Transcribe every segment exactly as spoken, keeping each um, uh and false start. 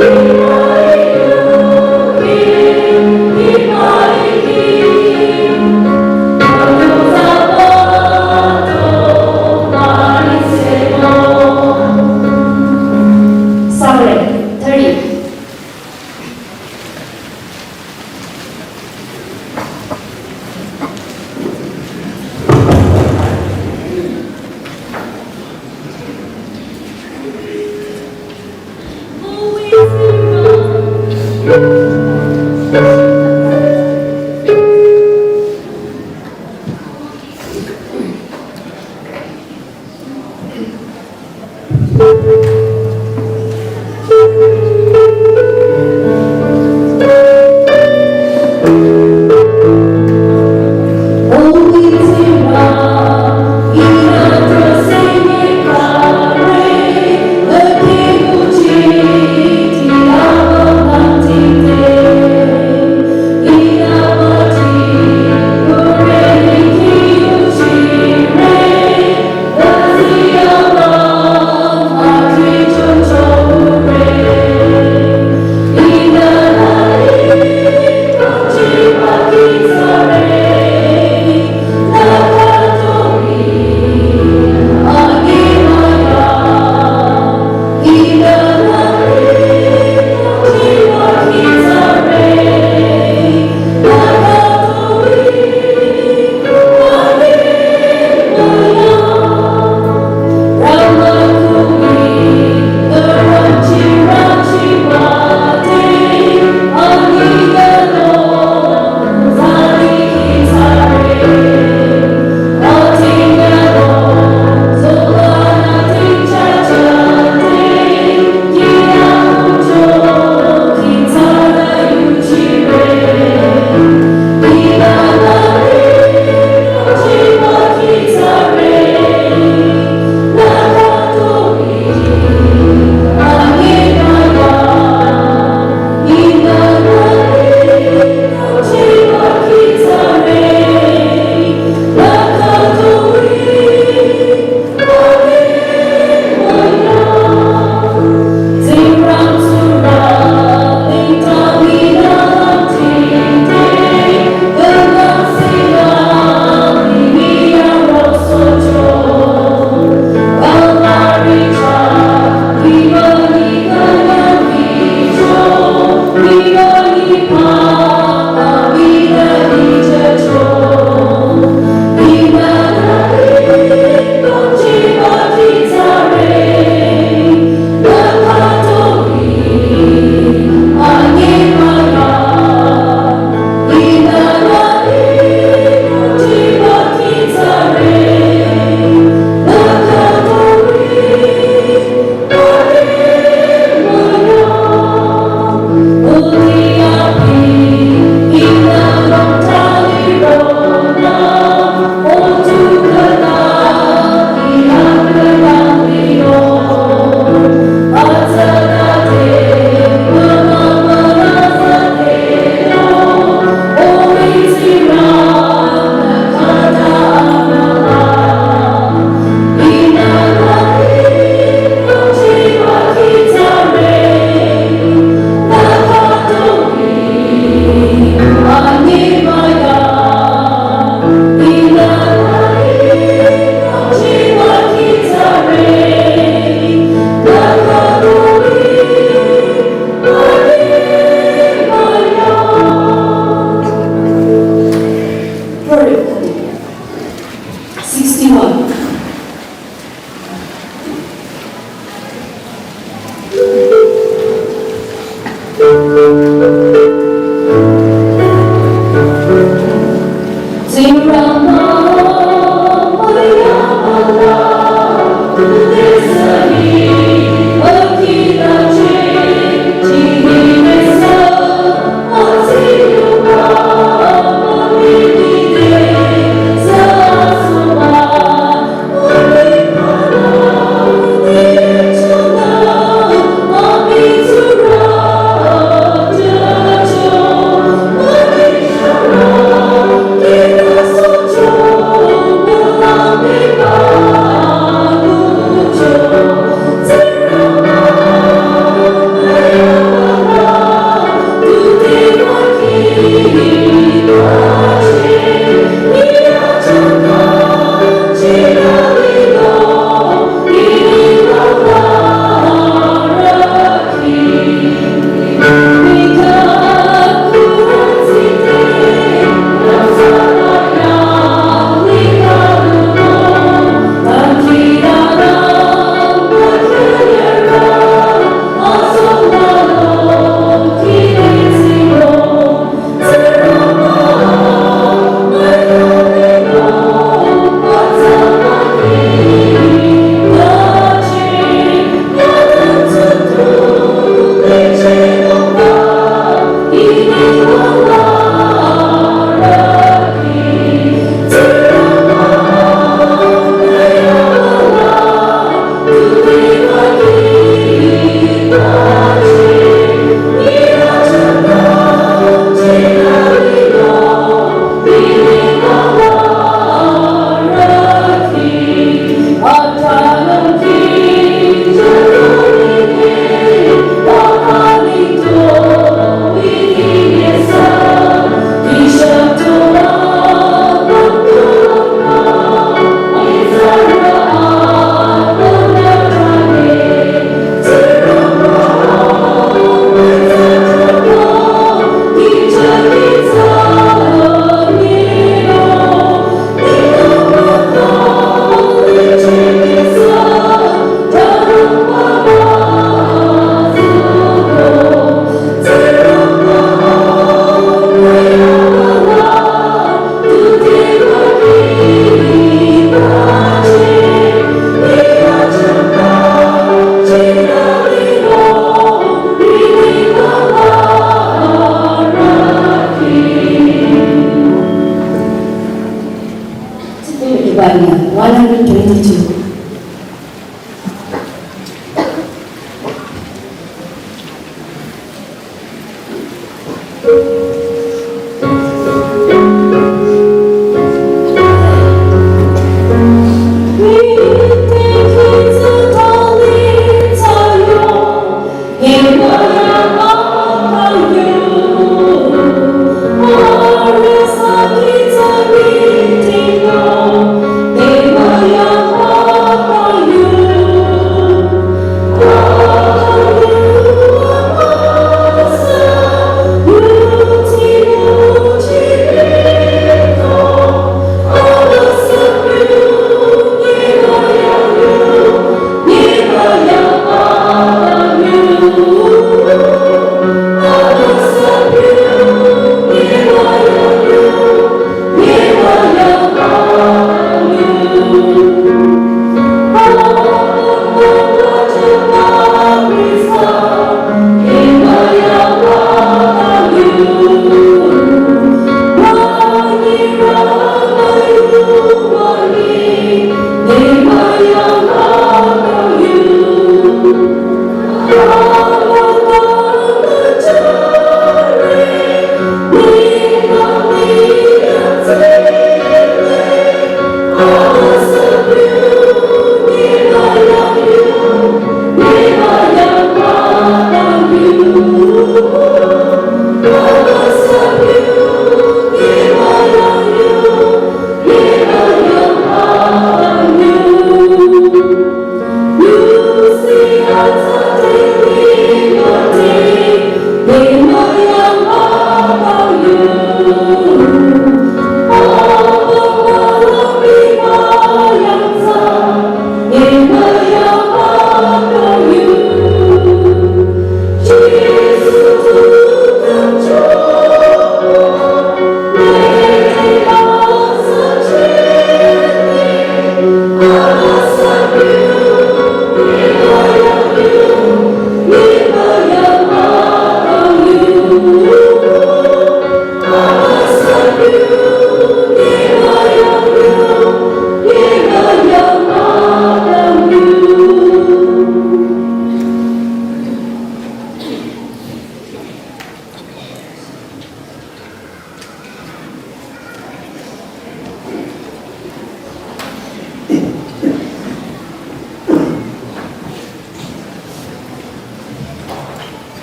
Sorry, thirty.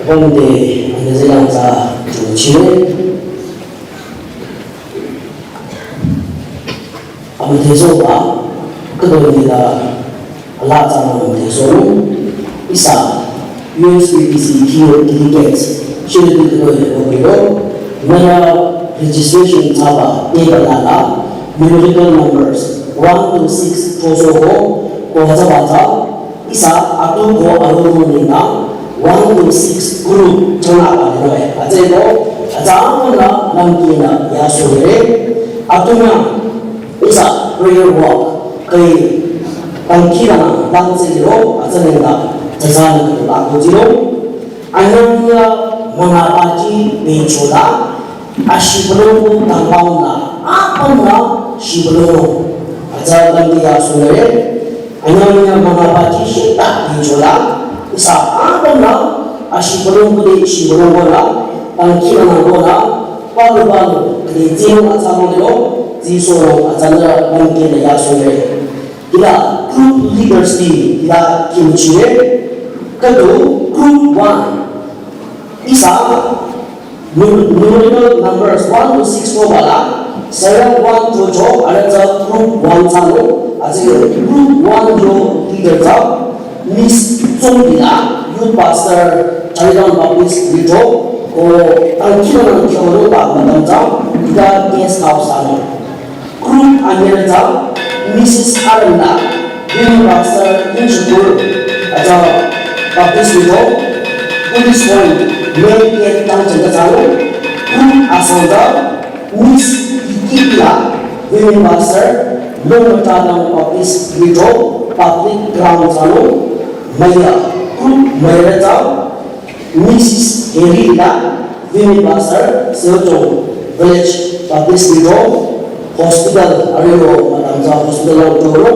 Pongde, ane zelang za, juchire. Amüdhesohba, khüdu nila, ala tsang amüdhesoh, ihsa, U S B B C T O delegates, shiredi khüdu ye bokiro, mera registration thsaba, table ala, numerical numbers, one to six, thosoho, ko haza baza, ihsa atu ko aru nina one to six group chana pa nina. Atsüko, atsa amuna lamkina ya sure. Atunya ihsa prayer walk kai tangkina lamtsiro atsa nina tsazana ko la ko jiro. Anyanya mangabaji bechola, ashibulungu tambauna, apamna shibulungu. Atsa lamki ya sure. Anyanya mangabaji shita bechola, ihsa apamna ashibulungu de shibulungu la, tangki anangona, palu palu, kede zinu atsa mongelo, ziso atsa lamki ya sure. Ila group leaders ni ila kimchire, khüdu group one. Ihsa nu-, numerical numbers one to six ko bala, seven one to jo, another group one tsano, aji group one jo leader tsao, Miss Tsongbila, youth pastor, Charitam Baptist Lithro, ko tangkina nang kyo lo ba madam tsao, ila guest house tsano. Group anyere tsao, Missus Aranda, women pastor Inchukul, aja Baptist Lithro, Police Point, male gate tang chenda tsao, group asang tsao, Miss Ikipla, women pastor, Longmata Baptist Lithro, public ground tsao, maya, group mayere tsao, Missus Herila, women pastor, Seochong Village Baptist Lithro, hospital, arüyo, madam tsao hospital la choro,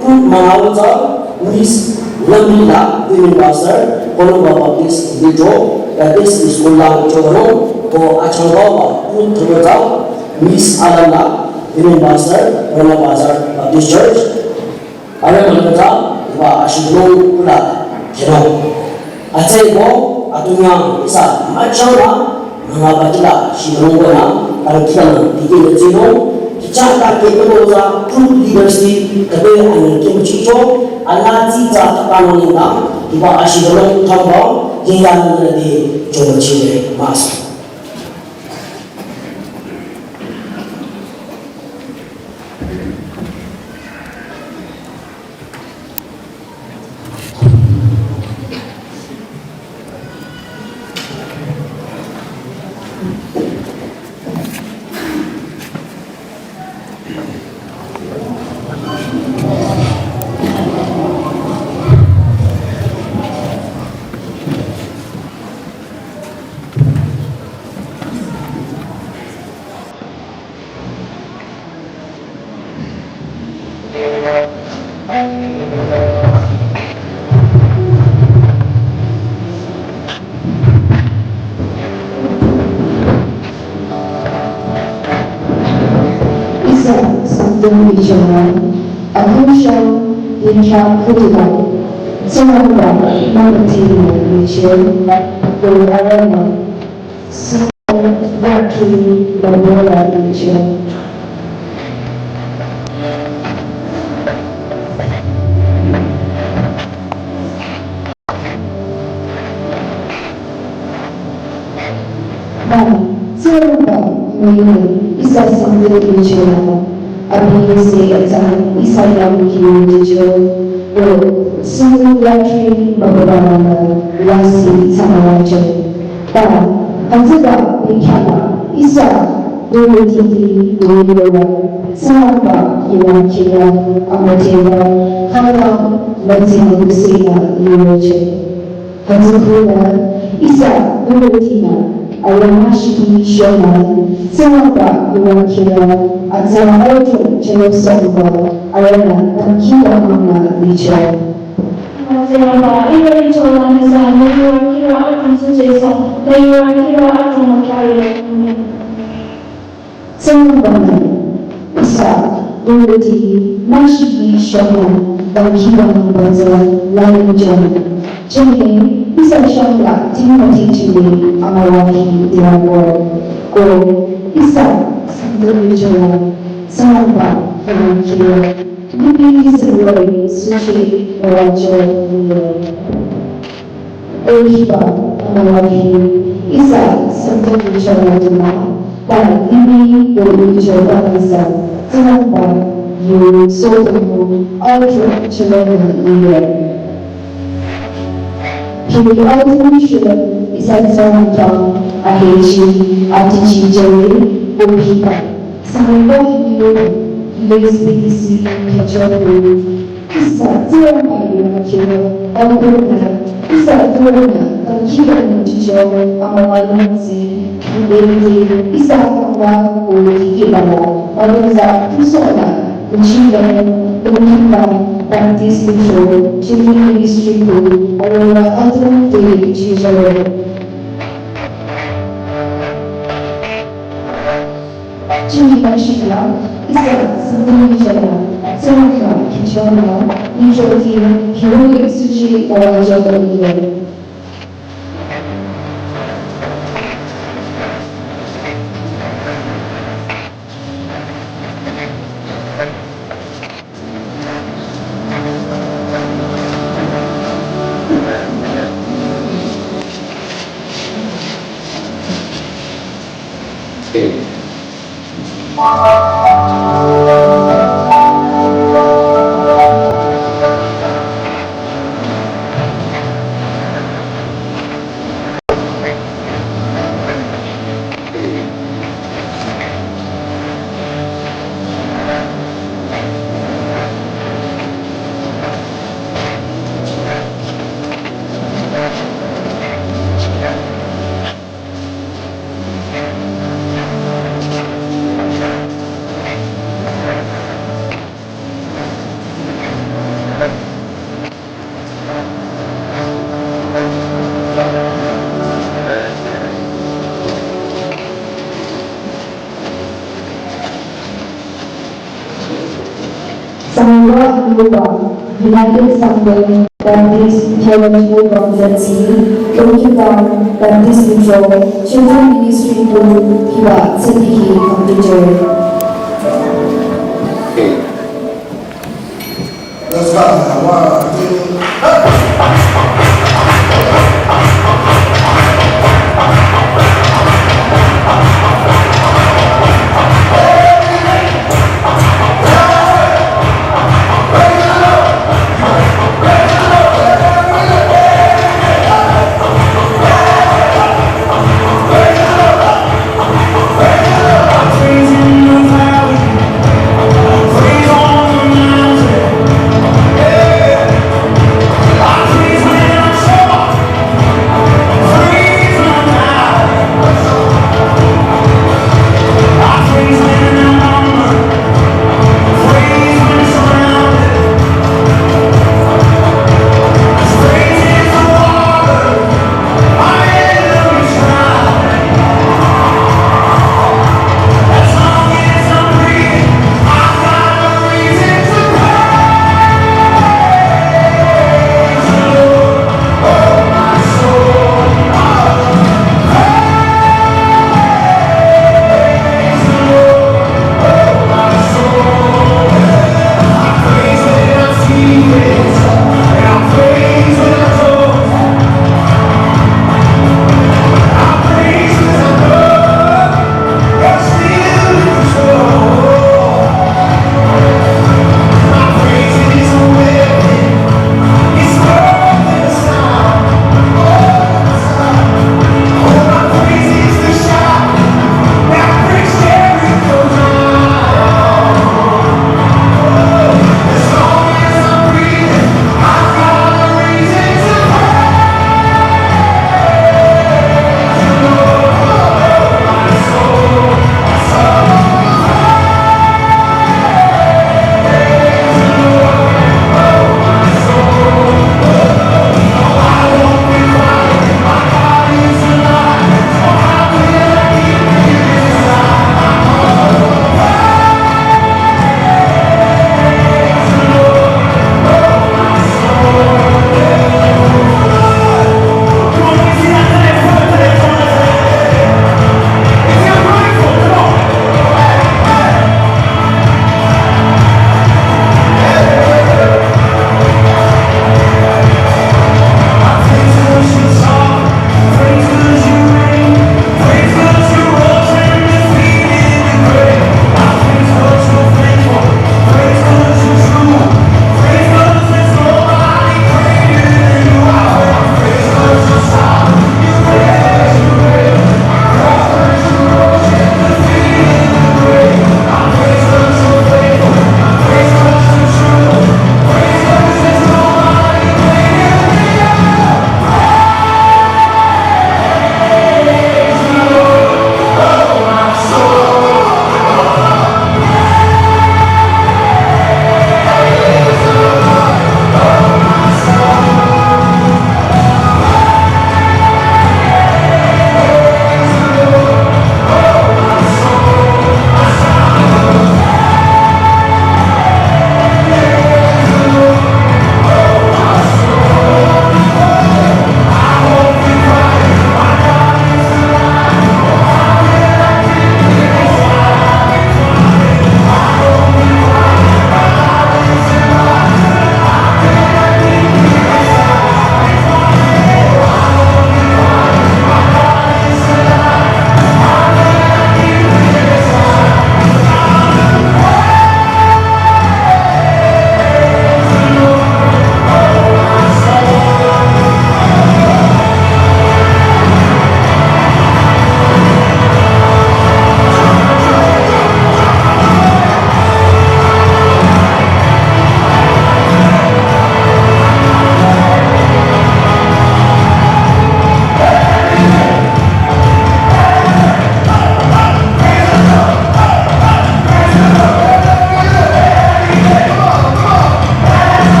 group mangau tsao, Miss Lamila, women pastor, Kolomba Baptist Lithro, Baptist School la choro, Ko achangba ba pu thüroza Miss Alana, Women Pastor, Rana Bazar Baptist Church, arüh mülüta, iba ashibülung kula kero. Atsai ko, atunya, ihsa, machangba, manga batila, shibülung kona, tangkila, dikil zino, kichata kekoloza, true leaders ni, kabe ani kemuchicho, ala tita, tapano ninga, iba ashibülung kamba, yeya nina de, chomuchile, mas. Ihsa Sangtam Ichenü, akusha yikya kutuba, Tsingrangba mamatinü Ichen, ko arama, Sangtam Bakri Babala Ichen. Ba, Tsingrangba, meyinü, ihsa Sangtam Ichenü, abi se etsang, ihsa yam kiyo jicho, o, Sangtam Bakri Babala, lasi tsamawacho. Ba, hütsüba, bikyaba, ihsa, dolo titi, dolo wa, Tsingrangba, yiwa kiwa, amütewa, kala, mütsini kusina, yiwa che. Hütsükunü, ihsa, dolo tina, ayama shiki shona, Tsingrangba, yiwa kiwa, atsa, auto, chelo sangba, ayana, tangkiwa, mama, licho. Tsingrangba, iba icho, nisa, yiwa kiwa, atum su Jesu, yiwa kiwa, atum kari, amen. Tsingrangba-nü, ihsa, dolo ti, mashiki shona, dangkhidangnangbazü, lalingjang. Chene, ihsa shangla, Timothy chene, amüwakhi, dirangor. Ko, ihsa, Sangtam Ichenü, Tsingrangba, amüwakhi. Nipi Israel suchi müwajü nile. O hiba, amüwakhi, ihsa Sangtam Ichenü duma, ta nipi o icho banisa, Tsingrangba, yu sotomu, audrop chelonü nile. Kiri audrop chelon, ihsa Tsingrangba, ahechi, atichi jere, o hiba. Sangba hiyo, Lex B D C, Kachoro, ihsa Tsingrangba yiwa kiwa, audrop na, ihsa Tsingrangba, dangkhidangnang jicho, amüwanung tsi, ihsa kangwa, o dikibala, audrop za, tusona, Kuchila, Kuchila, Baptist Church, Children Ministry, Kuchila, audrop te, Kuchila. Chini kashila, ihsa Sangtam Ichenü, Tsingrangba kichonü, nijoti, hiroki suchi, owa jaba iye. Luba, United Sangtam Baptist Church Luba Zetsi, Tongchidang Baptist Mitro, Children Ministry Group, hiba tsadi hi computer. Let's go. One, two,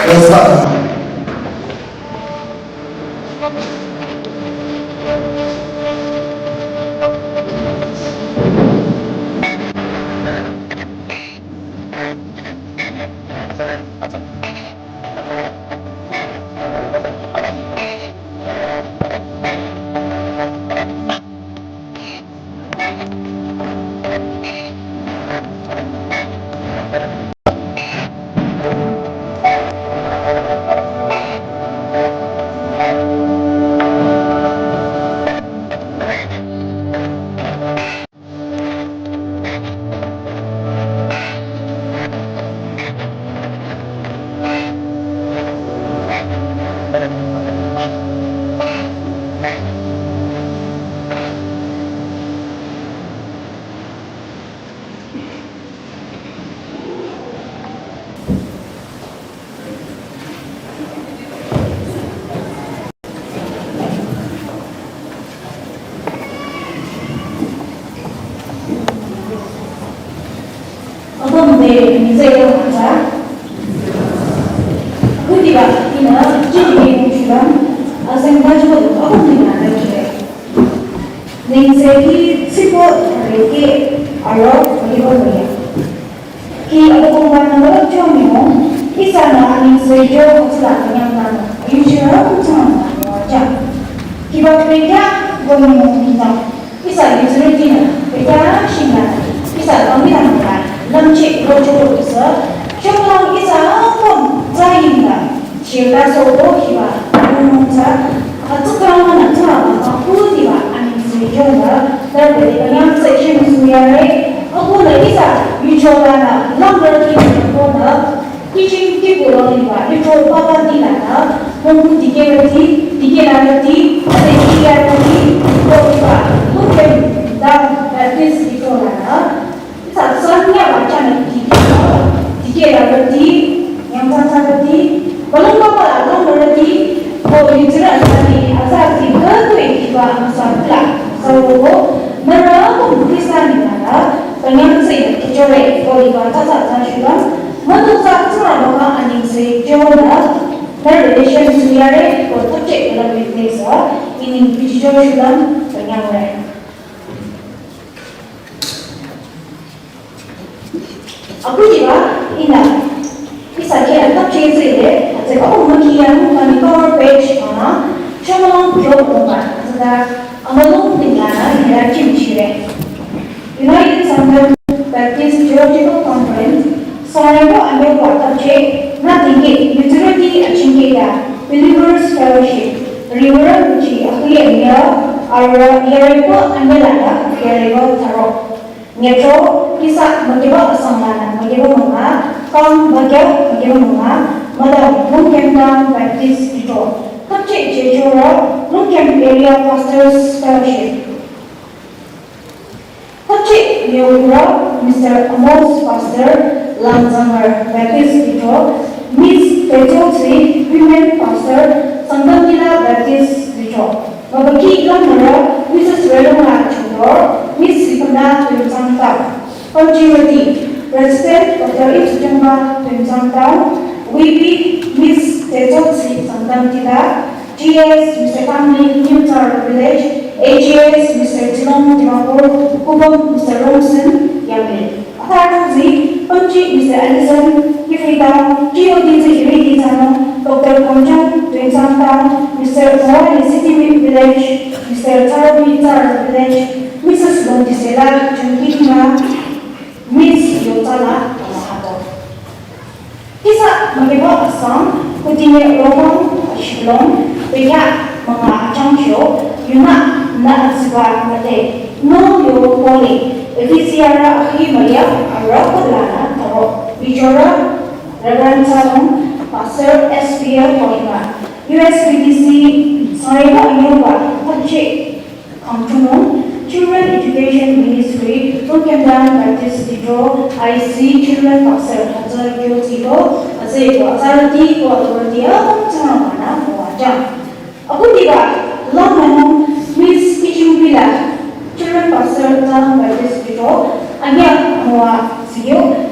Yes, sir. Abang de, ni saya kata. Aku tidak kena jadi bukan asal baju aku tidak ada kira. Ningse ki sipo reke aro libo ya. Ki abu kumba na lo chomi mo, ihsa na aningse jo kutsula kanyang na, yuchira kutsuma na waja. Kiba peja gomi mo kita, ihsa yuchira tina, peja shinga, ihsa kami na mula, lamche rojo ihsa, shokong ihsa kom, zayinga. Shirda sobo hiba, nungta, atsukang mana tsara ba, aku diba, aningse jonga, darbe kanyang section suyare, aku la ihsa, yuchola na, lambar ki kona, kiching kipulo diba, yucho baba dila na, mungku dike rati, dike na rati, ate dike rati, ko diba, lukem, da, Baptist yuchola na, Ihsa sanya ba chana dike, dike la rati, yang sa sa rati, balong ba ba la long rati, ko yuchira sani, aza zi ke tui kiba sa pla, sa wo, mara ko Krista ni na la, kanyang se kichore, ko iba sa sa sa shulam, madu sa sa ba ka aningse jona, na relation suyare, ko tokche la witness, ining bichijo shulam, kanyang re. Aku diba, ina, ihsa ke atap che zile, atse ba umaki yang kami cover page mana, chama kyo umba, zada, amalung tingana, ina chim chire. United Sangam Baptist Theological Conference, Saremo ame ko atap che, na tingke, utility achingke ya, Believers Fellowship, River chi akli ame, ara yareko ame lada, yareko taro. Nyetro, ihsa, magiba asang lana, magiba mama, kang, bagya, magiba mama, madam, Lungkem Town Baptist Dito. Kapche, Jejura, Lungkem Area Pastors Fellowship. Kapche, Neokura, Mister Amos Pastor, Langzamar Baptist Dito, Miss Tejo Tsi, Women Pastor, Sangam Nila Baptist Dito. Mabaki ilang nara, Missus Relunga Chudor, Miss Sipana Tuensang Tau. Pamchirati, President Doctor Ipsujamba Tuensang Tau, V P Miss Tejo Tsi Sangam Tila, G S Mister Kamli New Tsar Village, A G S Mister Tilong Dimapur, Kubam Mister Romsen Yamil. Atharzi, Pamchi Mister Allison, Kifrida, G O D C Riti Tano, Doctor Kamchang, Tuensang Town, Mister Mawali City Village, Mister Tarabi Tar Village, Missus Longdisela, Chungkima, Miss Yotala, Mahato. Ihsa, Magibo Assam, Kutine Romang, Shilong, Pekya, Mama Achangcho, Yuna, Na Atsiba, Mate, No Yo Poli, Ecclesia Ahi Maria, Arapalana, Taro, Bichora, Reverend Salom, Pastor S P L Kohima, U S B T C, Saiba Yoga, Pache, Kangchunung, Children Education Ministry, Lungkemdang Baptist Dito, I C Children Pastor, Pastor Yotiko, Azeko, Azarati, Ko Authority, Akam Chama Mana, Moaja. Aku diba, Lamano, Miss Kichung Pila, Children Pastor, Town Baptist Dito, Anya Moa Sio,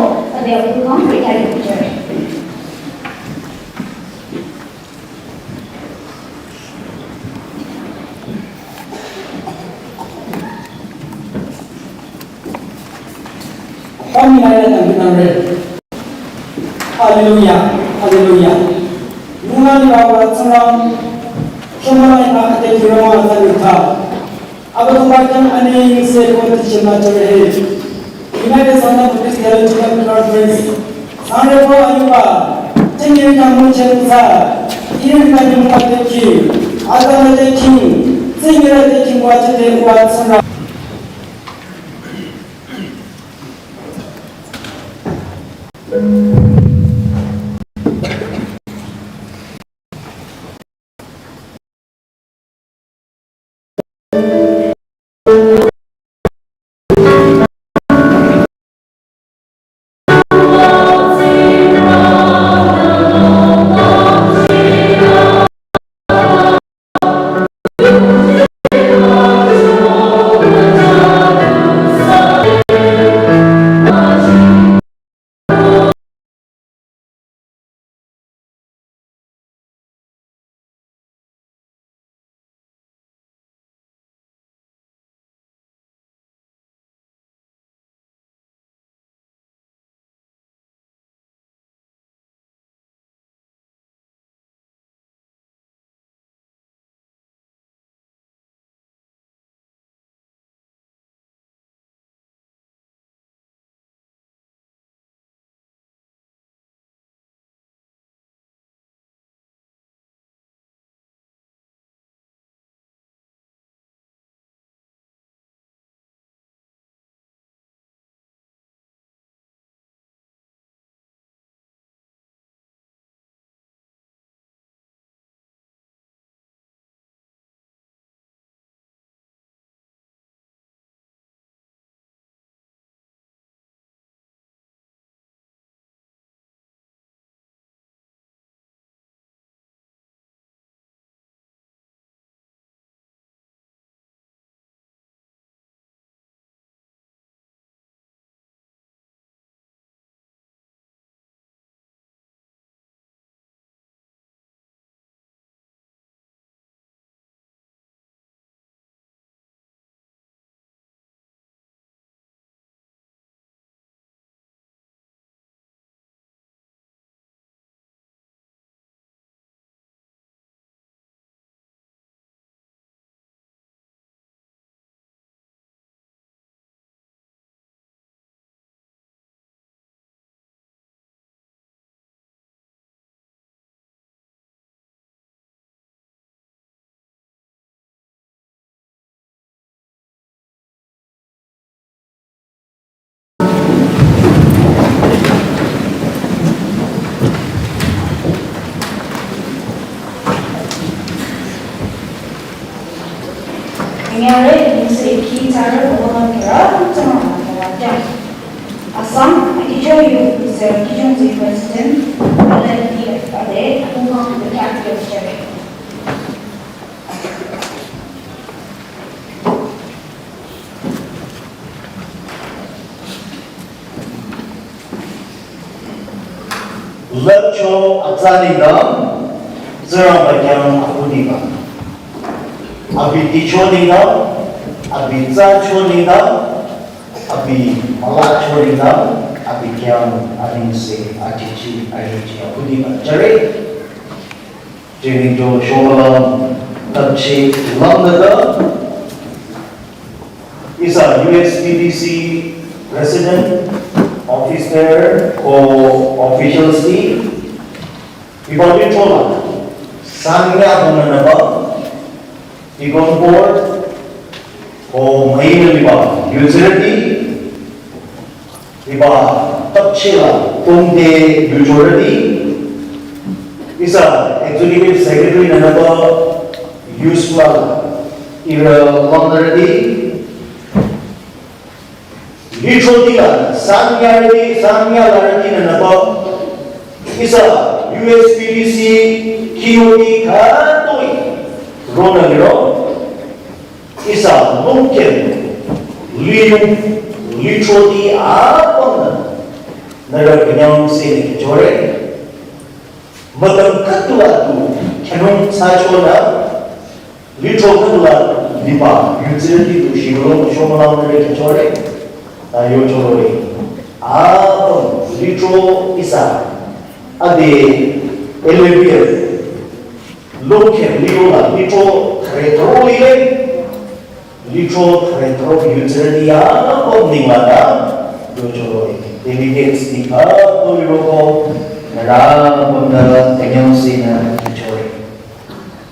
ade apüm khyang prekya licho. Kami laila tangki tangre. Hallelujah, hallelujah. Nunga ni baba Tsingrang, shomala ni ba ate kirama ata nita. Aba tumba kang ane yingse ko tichima chore he. United Sangtam Buddhist Theological Conference. Sangre ko ayuba, chingiri ka muchen sa, iri ka ni mwa teki, ata na teki, chingiri teki mwa chete kwa Tsingrang. Nyare nse ki tare bono kira tama mata. Assam Ijo Youth President, President, L F D F, ade, Hong Kong, the capital of Japan. Lüpcho atsa nengdang, Tsingrangba khyang akhu nengdang. Abi ticho nengdang, abi tsacho nengdang, abi mülacho nengdang, Abi khyang anengse achichi ahichi akudi ba jüre. Jüre jo shomülang tamchi lamnada. Ihsa U S P T C President, Office Bearer, ko officials ti, hiba lithro la, sangya hong nü nüba, Deacon Board, ko müinü liba, yuzirüti, hiba tapchila, tongde yuzirüti, ihsa Executive Secretary nü nüba, youth la, ihrü lamnürüti, lithroti la, sangya rüti, sangya larüti nü nüba, ihsa U S P T C, Q O T khütoi, ronü liro, ihsa longkem, liyung, lithroti apümnü, nührü künyangse nü kihchore, mütang khütula tu, khyünung thsachonü, lithro khütula liba, yuzirüti tu shibülung shomülang nührü kihchore, ta yochore. Apüm lithro ihsa, ade elevator, longkem liyung la, lithro thüre thüro lile, lithro thüre thüro yuzirüti apüm ningla ta, yochore. Delegates ti khütoi roko, nührü apümnü künyangse nü kihchore.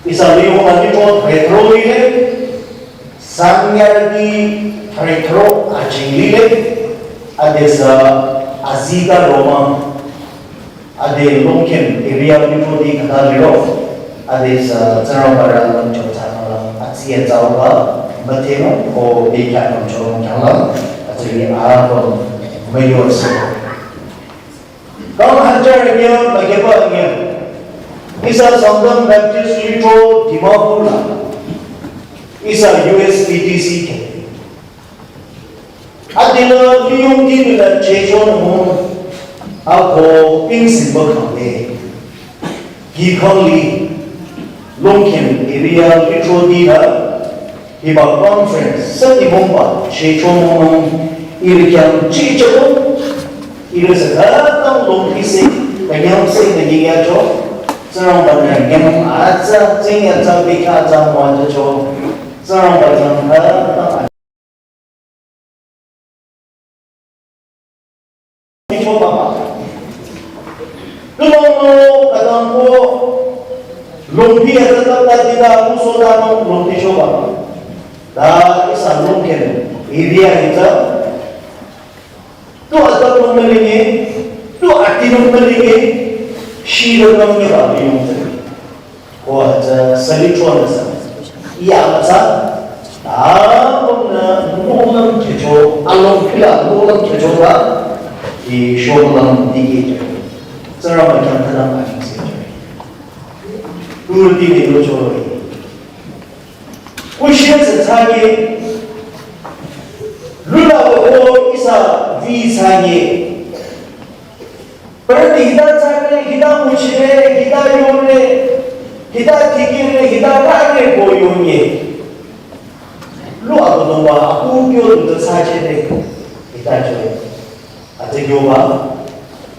Ihsa liyung la lithro thüre thüro lile, sangya rüti thüre thüro aching lile, adesü azika romang, ade longkem area lithroti khüta liro, adesü Tsingrangbarü lümcho thsanüla, atsiya tsauba, müthemo, ko bekya lümcho lümkyangla, atsiri apüm müyose. Kang hajar nge, makeba nge. Ihsa Sangtam Baptist Lithro Dimapur la. Ihsa U S P T C ke. Adila liyung ti nila chechon mo. Ako ping simba kang le. Gi kang li. Longkem area lithroti la. Hiba conference, sati mongba, shechomong, ihrü khyang chichako, ihrü saka tang longpi se, künyangse nü yingyacho, Tsingrangba nü nyam atsa, tsingya atsa, bikha atsa, mo atsa cho, Tsingrangba nü nyam atsa, Cho papa. Künong no kadang ko longpi ya tetap tadi ta muso ta no longpi cho papa. Ta ihsa longkem area ita. Tu atap no melinge, tu ati no melinge, shi no melinge ba liyung. Ko hütsü sü lithro nü sü. Iya mütsa. Apümnü nohlüm kihcho, along pila nohlüm kihcho ba. Ki shomülang dikehcho. Tsingrangba khyang tanang anengse. Turüti ne yocho. Kushire sü thsanye. Lula ko ihsa vi thsanye. Parati hita tsare, hita muchire, hita yore, hita tikire, hita rare ko yonye. Lu abu dongba, abu kyo du ta sache de, hita chore. Ate kyo ba,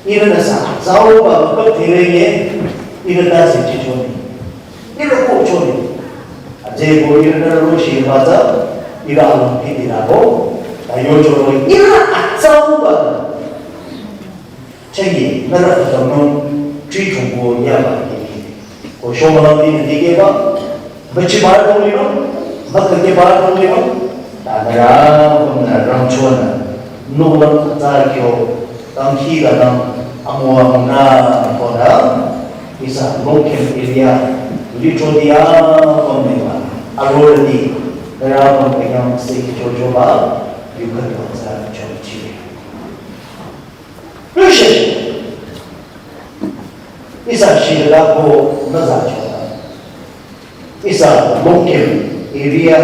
ina na sa, zao ba, ba tere ye, ina ta se che chore. Ina ko chore. Ate ko ina na ro shi ba za, ina alu phi ina ko, ta yo chore, ina a zao ba. Chagi, nara khatam nung, tri thung ko yaba kiri. Ko shomülang di nadi keba, bachi bar dong lino, bakake bar dong lino, ta nara, ko na rang chona, nohlüm ta kyo, tang khi da nang, amua muna, ko na, ihsa longkem area, litro dia, ko ne ba, arora di, nara, ko ne yang se ki cho cho ba, yu ka do ta cho chi. Ihsa shida ko naza chota. Ihsa longkem area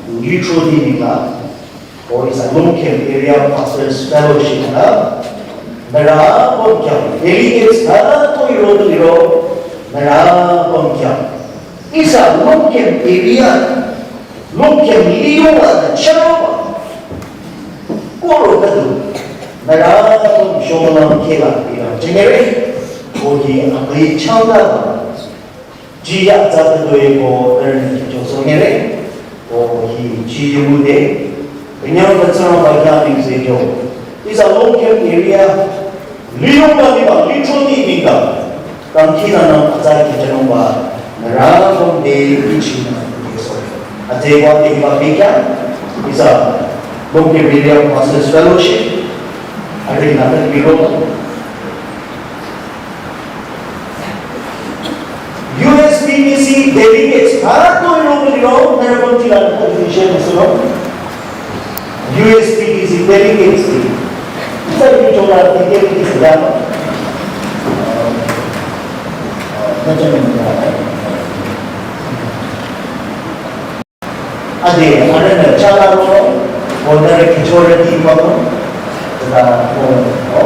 litro di nila. O ihsa longkem area pastors fellowship na. Nara longkem delegates na to iro to iro. Nara longkem. Ihsa longkem area. Longkem liyo wa na charo. Koro kadu. Nührü apüm shomülang kela ilang jengere, ko hi amüi changda ba. Ji ya za te doi ko nührü ni kicho songere, ko hi ji yumu de, binyang Khrista ba kya ning se jo. Ihsa Longkhim area, liyong ba ni ba, litro ni ni ba. Kangkhinanü atsa kichanungba nührü apüm te ichinü yeso. Ate wa te hiba bekya, ihsa Longkhim Area Pastors Fellowship, arüh nü te biro. U S P T C delegates, ha to iro biro, nührü apüm tila nü te share müsuro. U S P T C delegates ni. Ihsa yu chola delegates ya. Ade, arühnü chala ro, order kichore di pa ro. Ta ko, o.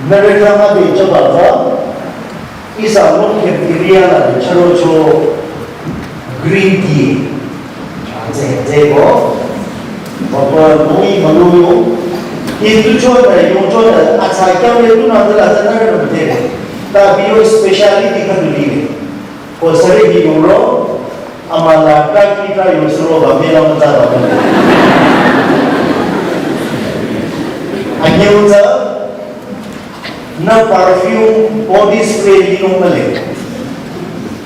Nührü khyang ade chaba tsü, ihsa longkem area la de chürocho green tea. Tsü, tsüko, papa noi maluyo. Hindu chonü, yong chonü, atsa khyang le tunü de la tsü nührü müdhe. Ta biyo speciality khüdu lile. Ko sari hi yongro, amala kaki ta yongsuro ba mela mütsa ba. Anyeu tsü, nü perfume body spray linung male.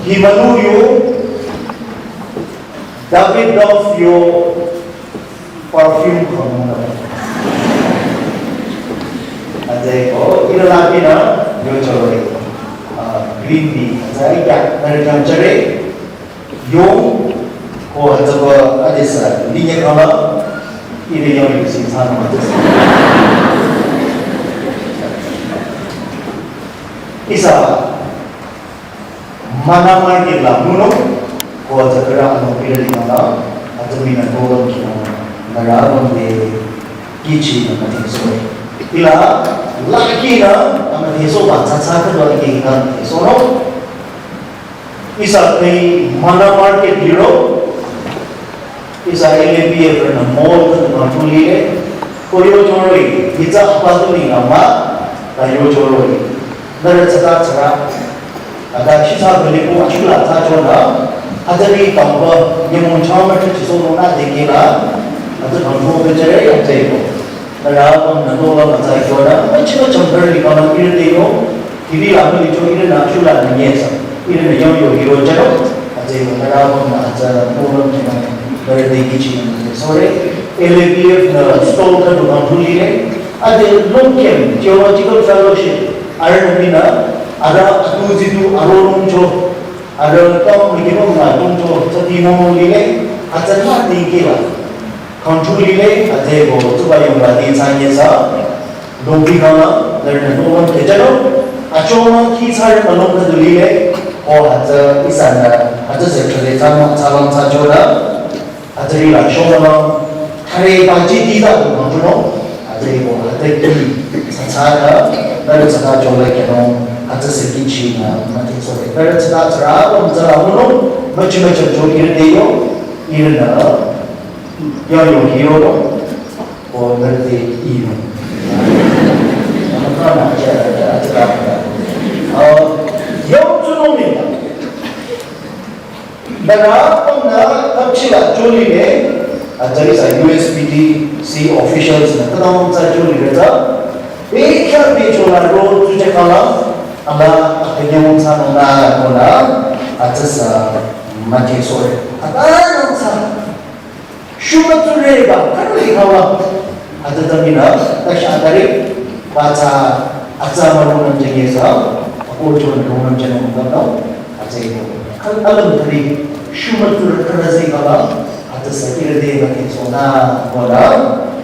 Hi maluyo, Davidoff yo perfume khüdu male. Atsüko, ila la pinü, yo chore. Ah, green tea, atsü ya, nührü khyang chore. Yong, ko hütsüba adesü, linyekhala, ire yong yusi thsanung adesü. Ihsa, Manamar ke la muno, ko hütsü kara ano ire linyekhala, hütsü mina tolong kinü, nührü bang de, kichi nü müdhe so. Ila, laki nü, müdhe so ba, tsatsa ke laki nü, müdhe so no. Ihsa pei Manamar ke biro, ihsa L A P F nü mall ke mapuli le, ko yo choroi, hitsa apa tu ni nama, ta yo choroi. Nührü tsata tsara, ada shisa beli ko ashula ta chona, ada ni tamba, nyemon chama ke chiso nona de ke la, ada tamba ke chere ya te ko. Nührü bang nü nola mütsa chona, müchi mücham beri kama ire de yo, T V la mili cho ire nü chula nü nyesa. Ire nü yong yo hiro chano. Atsü yo nührü bang nü atsü problem chino. Very day kichi nü. Sorry. L A P F nü stall khüdu bang thuli le. Ade longkem theological fellowship. Are nü mina. Ada atu zitu aro longcho. Ada tam mikimo nü longcho. Tsati momo lile. Atsü nü tingkila. Control lile, atsüko, tsuba yongba di tsanye sa, lobi kala, lerna no one kejalo, achoma ki tsare malong khüdu lile, o hütsü ihsa nü, hütsü se chale tsama, tsalam tsa chola, hütsü rila shoma la, thare ba ji di da do ma chuno, atsüko, hütsü ki, tsa tsa da, lerna tsa da chola keno, hütsü se kichi nü, ma ti so, lerna tsa da tsara, o tsa la muno, ma chi ma cha cho ire de yo, ire nü, Yo, yo, yo, yo. O, ngerti, iyo. Ama kana aja, aja, aja, aja. Uh, yo, tsunami. Nara, pamna, kapchila, choli ne, ajari sa U S P D C officials na, kadang sa choli ne sa. Bekha, bechola, ro, tuje kala, ala, akanyong sa, na, kona, aja sa, mati, sorry. Ata, nang sa. Shuma tsureba, kari hawa. Ata tamina, tasha atari, bacha, atsa marunam jenge sa, ako chon runam jeno mutano, atse ko. Kal alam tari, shuma tsure karazi kala, ata sa irde baki sona, kola,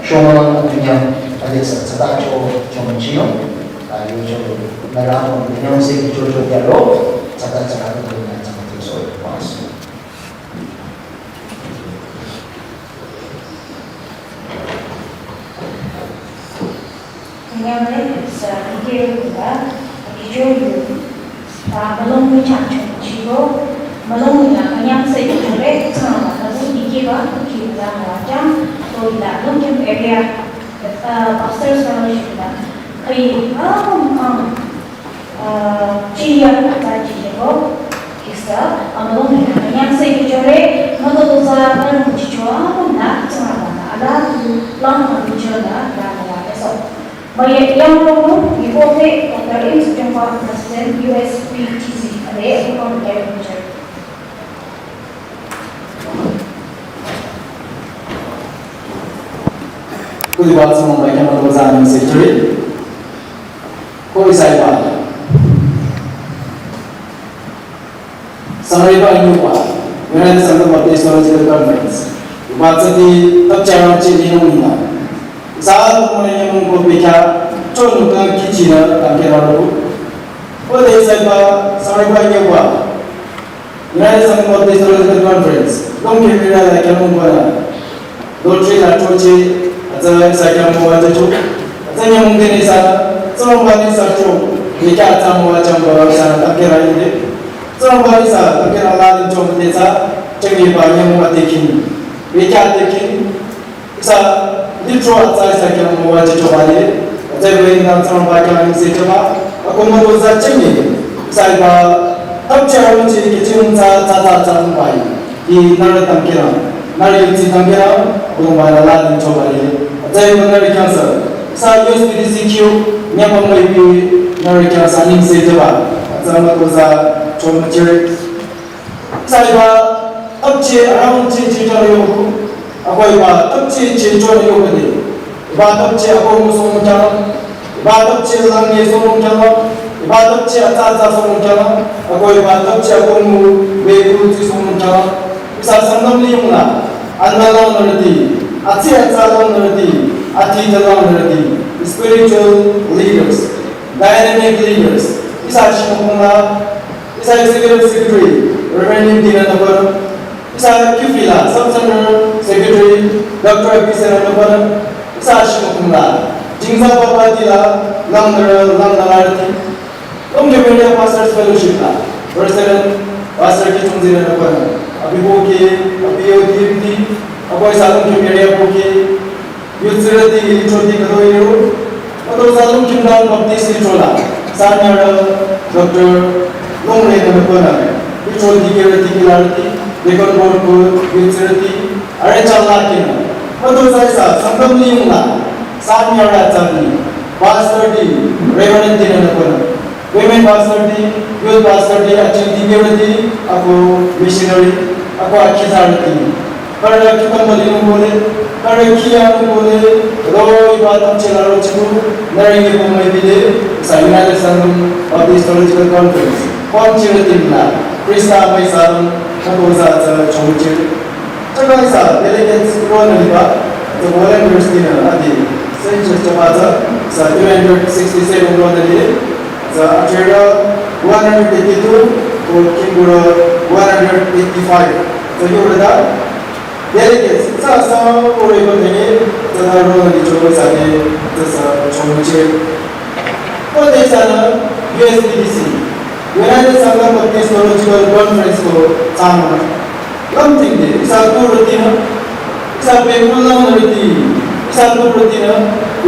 shoma lang atunya, ade sa, sata cho, chon chino, ayo cho, nara, nyam se cho cho yaro, sata sata ko, sata so, pas. Kanyang le sa dikeh kuba, akijo yu, ta malong mi chang chong chigo, malong mi na kanyang sa yu chore, tsang ba, ta bu dikeh ba, kuki ba, na wa chang, to ila, longkem area, uh, pastors fellowship la, kai, ah, um, Chiya atsa chijeko, kisa, amülung hina, nyangsai kichore, mato dosa, ngarung chicho, amung na, tsanga bana, ala, lang, ma, kicho na, la, la, eso. Maya, yang, lo, mo, ipote, Doctor M Sujongba, President, U S P T C, ale, ipote, kicho. Kuli ba tsung ba kya ma do za ni se three. Ko isai ba. Sangre ba ni ba. United Sangha Baptist Theological Conference. Ba tsati tap cha ram che ni nung ni na. Sa ko ne ni mung ko pe kya. Cho nu ka ki chi na tam ke na ro. Ko de isai ba sangre ba ni ba. United Sangha Baptist Theological Conference, longkhe mira la kya mung bana. Lotri la choche, atsa sa kya mung wa cho. Atsa nya mung de ni sa, tsong ba ni sa cho, ni kya atsa mung wa chang ba sa ta ke ra ni de. Tsong ba ni sa, ta ke ra la ni cho de sa, chang ni ba ni mung wa te kin. Ni kya te kin. Ihsa, litro atsa ihsa kya mung wa chicho ba le, atsa ibe ina tsang ba kya ni se chaba, ako mo do za chemi, ihsa iba, tam che aro che ke chim tsa tsa tsa tsa ba yi, ki nar tam kira, nar yu tsi tam kira, ako ba la la ni cho ba le, atsa iba nar kya sa, ihsa U S B T C Q, nya pa mo ibi, nar kya sa ni se chaba, atsa mo do za cho mo che. Ihsa iba, tap che, around che, che, cha, yo, ako iba, tap che, che, cho, yo, kade. Iba, tap che, ako, mu, song, cha, iba, tap che, lang, ye, song, cha, iba, tap che, atsa, atsa, song, cha, ako iba, tap che, ako, mu, we, ku, tsi, song, cha. Ihsa Sangtam li yung la, anna lang na rati, atsi, atsa, lang na rati, ati, ta, lang na rati, spiritual leaders, dynamic leaders. Ihsa shi mo la, Ihsa Executive Secretary, Reverend Lim Dina Napan, ihsa Kifila, Sub Center Secretary, Doctor Abisera Napan, ihsa Shimokungla, Jingza Papa Dila, Langdara, Langdara Rati, Longkhem Area Pastors Fellowship la, President, Pastor Kichung Dina Napan, Abibo Ki, Abiyo Ki, Abiyo Salongkhem Area Boki, Youth Secretary Litro Di Kado Iru, Kado Zalung Kimdang Baptist Litro la, Sanyara Doctor Longre Namakona, Litro Di Kira Di Kilarati, Deacon Board Ko Youth Secretary, Are Chala Kina, Kado Zaisa, Sangam Ling la, Sanyara Zani, Pastor Di, Reverend Di Namakona, Women pastor di, youth pastor di, achil di, gera di, ako missionary, ako akhi zara di. Kara kitamba di nung bole, kara kiya nung bole, ro iba tam chela ro chiku, nari nge pong mai bide, sa United Sangam Baptist Theological Conference, pong chira di mila, Krista mai sa, ako za za chong chira. Chaka ihsa delegates ronü liba, the volunteers dinü adi, census chaba tsü, ihsa three hundred sixty-seven ronü li, ihsa achera one hundred eighty-two, ko kingura one hundred eighty-five. Ihsa yurada delegates, ihsa sa ore ko dene, ihsa ronü li choba ihsa de, ihsa chongche. Ko de ihsanü U S B T C, United Sangha Baptist Theological Conference ko tsama. Lam tingde, ihsa tu rütinü, ihsa Bengal lang rüti, ihsa tu rütinü,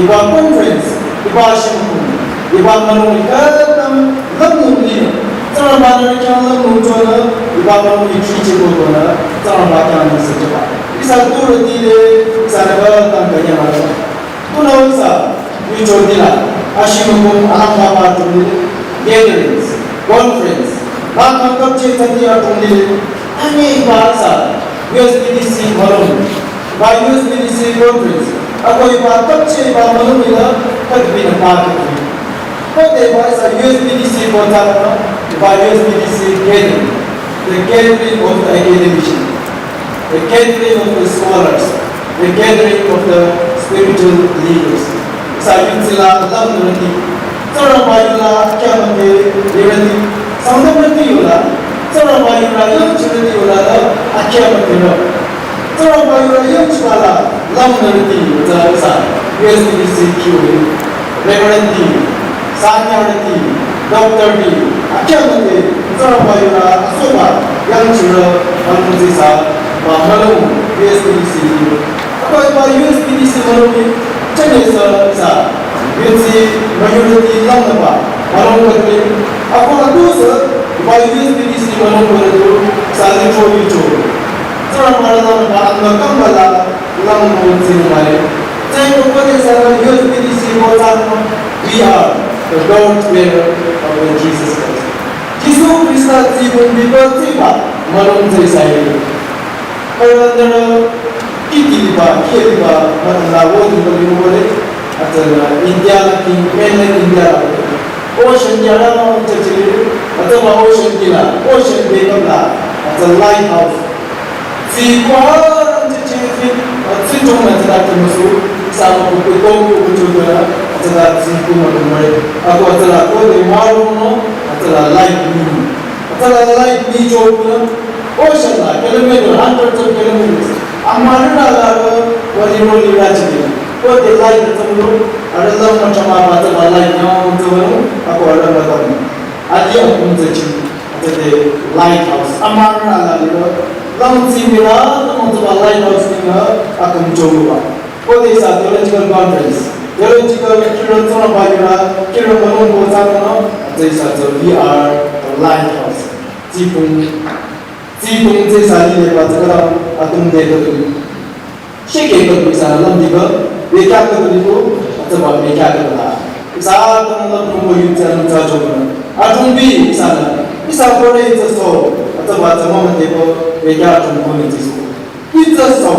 iba conference, iba shimkun, iba manung ikatam lam nung linü, tsaramba nü kya lam nung chonü, iba manung ikri chiko konü, tsaramba kya nung sejaba. Ihsa tu rütide, ihsa nü tam kanya mara. Tunao ihsa, yu chotila, ashimukung alam baba tungli, gatherings, conference, ba kangkap che tati atungli, ani iba ihsa, U S B T C malung, ba U S B T C conference, ako iba kap che iba malung ila, kat bina pa kat bina. Kote ba ihsa U S B T C ko tsarama, ba U S B T C gathering, the gathering of the academician. The gathering of the scholars, the gathering of the spiritual leaders. Ihsa yutsila lam nürüti, tsaramba yula akyamate yürüti, sangdam rüti yula, tsaramba yula yangchi rüti yula la akyamate ra. Tsaramba yula yangchi la lam nürüti yula ihsa U S B T C Q. Reverend di, sanyarüti, doctor di, akyamate, tsaramba yula asoba, yangchirü, manungzi sa, ba malung, U S B T C. Ako iba U S B T C malungi, chane sa, sa, yunzi, mayurüti, langnaba, malung katri, ako adu sa, iba U S B T C malung katri, sa litro yucho. Tsaramba langnaba, anna kambala, Lam mo tsing mare. Tsai ko ko de sa U S B T C ko sa no, we are the God bearer of the Jesus Christ. Jisu Krista tsibun biba tsiba malung tsai sai. Parandara Kiti liba, kiti liba, mata la wo liba liba wale, ata la India la ki, mainland India la. Ocean ki ara ma ucha chili, ata ba ocean ki la, ocean ki la, ata lighthouse. Zi kwa ran chi chi zi, zi chong na zi la ki musu, sa ma ku ku kong ku ku chong na, ata la zi ku ma ku mai. Ako ata la ko de ma ro no, ata la light ni. Ata la light ni chong na, ocean la, kilometer, hundreds of kilometers. Amara la la ro, wali ro li ra chi ni. Ko de light ata mu, ara la ma chama ba ata la light na, ata mu, ako ara la ba ni. Ati akum zi chi. Ata de lighthouse. Amara la liro. Lam tsi mira, tamo tsa lighthouse ni nga akam cholu ba. Ko de sa theological conference. Theological kira tsona ba yura, kira manung ko tsano, ata sa tsa we are a lighthouse. Tsi pung, tsi pung tsi sa ni le ba tsa kara atum de to. Sheke ka bisa lam di ka, beka ka di ko, ata ba beka ka la. Isa ta lam ko yu ta lam ta jo na. Atung bi isa na. Isa ko re isa so, ata ba ta mama de ko, beka atung ko ni so. Isa so.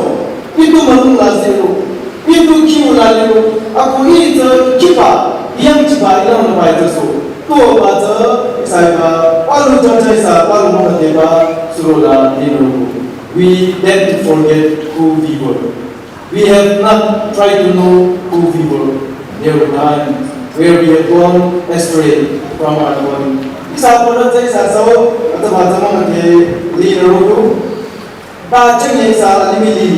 Itu manung la zero. Itu kiu la lero. Ako isa kipa, yang kipa ilang na ba isa so. To ba ta, isa ba, palu ta ta isa, palu mama de ba, suro la ni no. We tend to forget who we were. We have not tried to know who we were. There were times where we have gone astray from our calling. Isa pura zai sa sao, ata ba zama mate li na roko. Ba chang ye sa alimi li,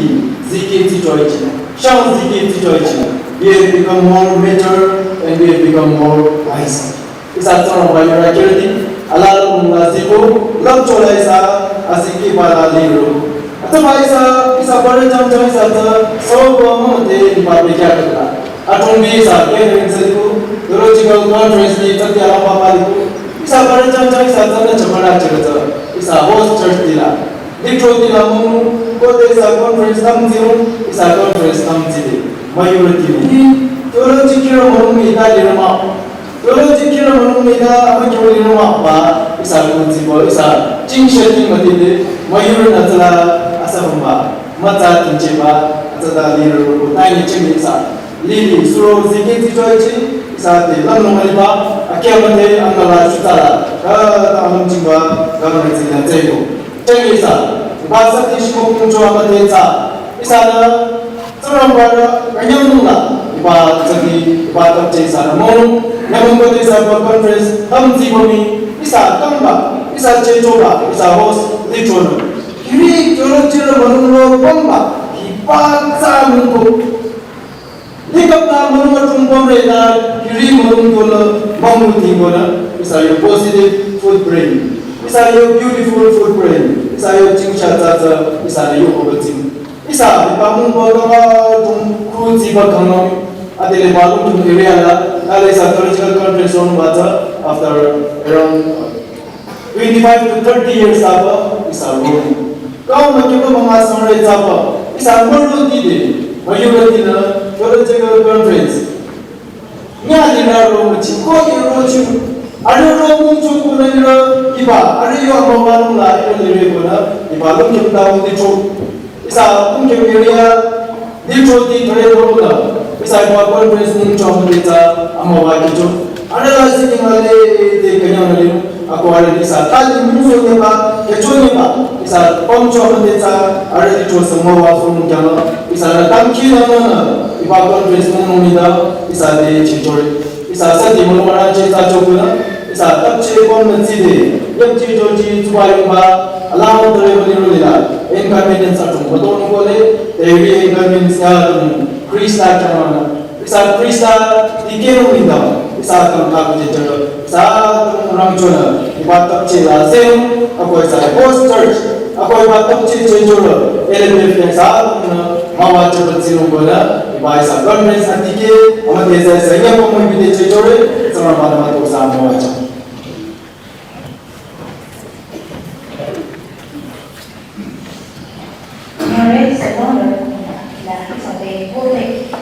ziki ti choi chi. Shang ziki ti choi chi. We have become more mature and we have become more wise. Isa tsara ba yura kirti, ala la mung la ziko, lam chola isa, asiki ba la liro. Ata ba isa, isa bare chang chang isa ta, so ba mo te ba be kya kata. Atung bi isa, gathering ziko, theological conference ni tati ala ba ba liko. Isa bare chang chang isa ta na chamana chirata, isa host church dila. Litro dila mo, ko te isa conference tam ziro, isa conference tam zide. Majority ni, theological mo mi ta liro ma. Theology kira manung ni na ama kyo ni ma ba, isa kunzi ba, isa jingsha ting ma ting de, mayur na tsala asa bamba, matsa tingche ba, atsa da ni ro ko tai ni ching isa. Li ni suro ziki ti choi chi, isa te lam no mali ba, akia ma te amala shutala, ka ta am ching ba, ka ma zina zai ko. Chang isa, ba sa ti shi ko kung chwa ma te sa, isa na, Tsingrangba rü kanyang nung la, iba tsaki, iba tapche sa na mong, nyamong kote sa ba conference, tam zi bomi, isa kangba, isa chechoba, isa host, lichon. Hiri theology rü manung ro bangba, iba tsa mungko. Likap na manung atung bomre na, hiri manung ko na, mangu tingko na, isa yo positive footprint. Isa yo beautiful footprint. Isa yo chingsha tsa tsa, isa yo obating. Isa, iba mung ba kaba tung kru zi ba kang nong, adele ba lung tung area la, kale sa theological conference on ba za, after around twenty-five to thirty years aba, isa lung. Kau ma kiba manga sangre za ba, isa maru ti de, mayura ti na, theological conference. Nya di na ro chi ko di ro chi. Are ro mu chu ku na ro iba, are yo ma ma la ro ni re ko na, iba lung kim ta mu di chu. Isa lung kim area di chu di thare ro na. Isa iba conference ni chu mu di ta, ama wa di chu. Are la si ni ma le de ka nya na le. Ako are di sa ta di mu so ne ba, ke chu ne ba. Isa pom chu mu di ta, are di chu sa ma wa so mu kya na. Isa na tam ki na na na. Iba conference ni mu ni da, isa de chi chu re. Isa sati mo mara che ta chokuna, isa tapche kon na zi de, yap chi jo chi zuba yung ba, alam to re bani ro lila, inconvenience atum, mato nung ko le, te ri inconvenience ya atum, Krista chama na. Isa Krista di ke nung ni da, isa atum ka ku je jero, isa atum rang chona, iba tapche la zem, ako isa host church, ako iba tapche che jero, L M F ya isa atum na, Mawa chapel zirung ko na, iba isa conference atike, ama te sa isa nya ko mo bide che chore, sama mana ma to sa mawa cha. Mare sa don la, la sa te ko te,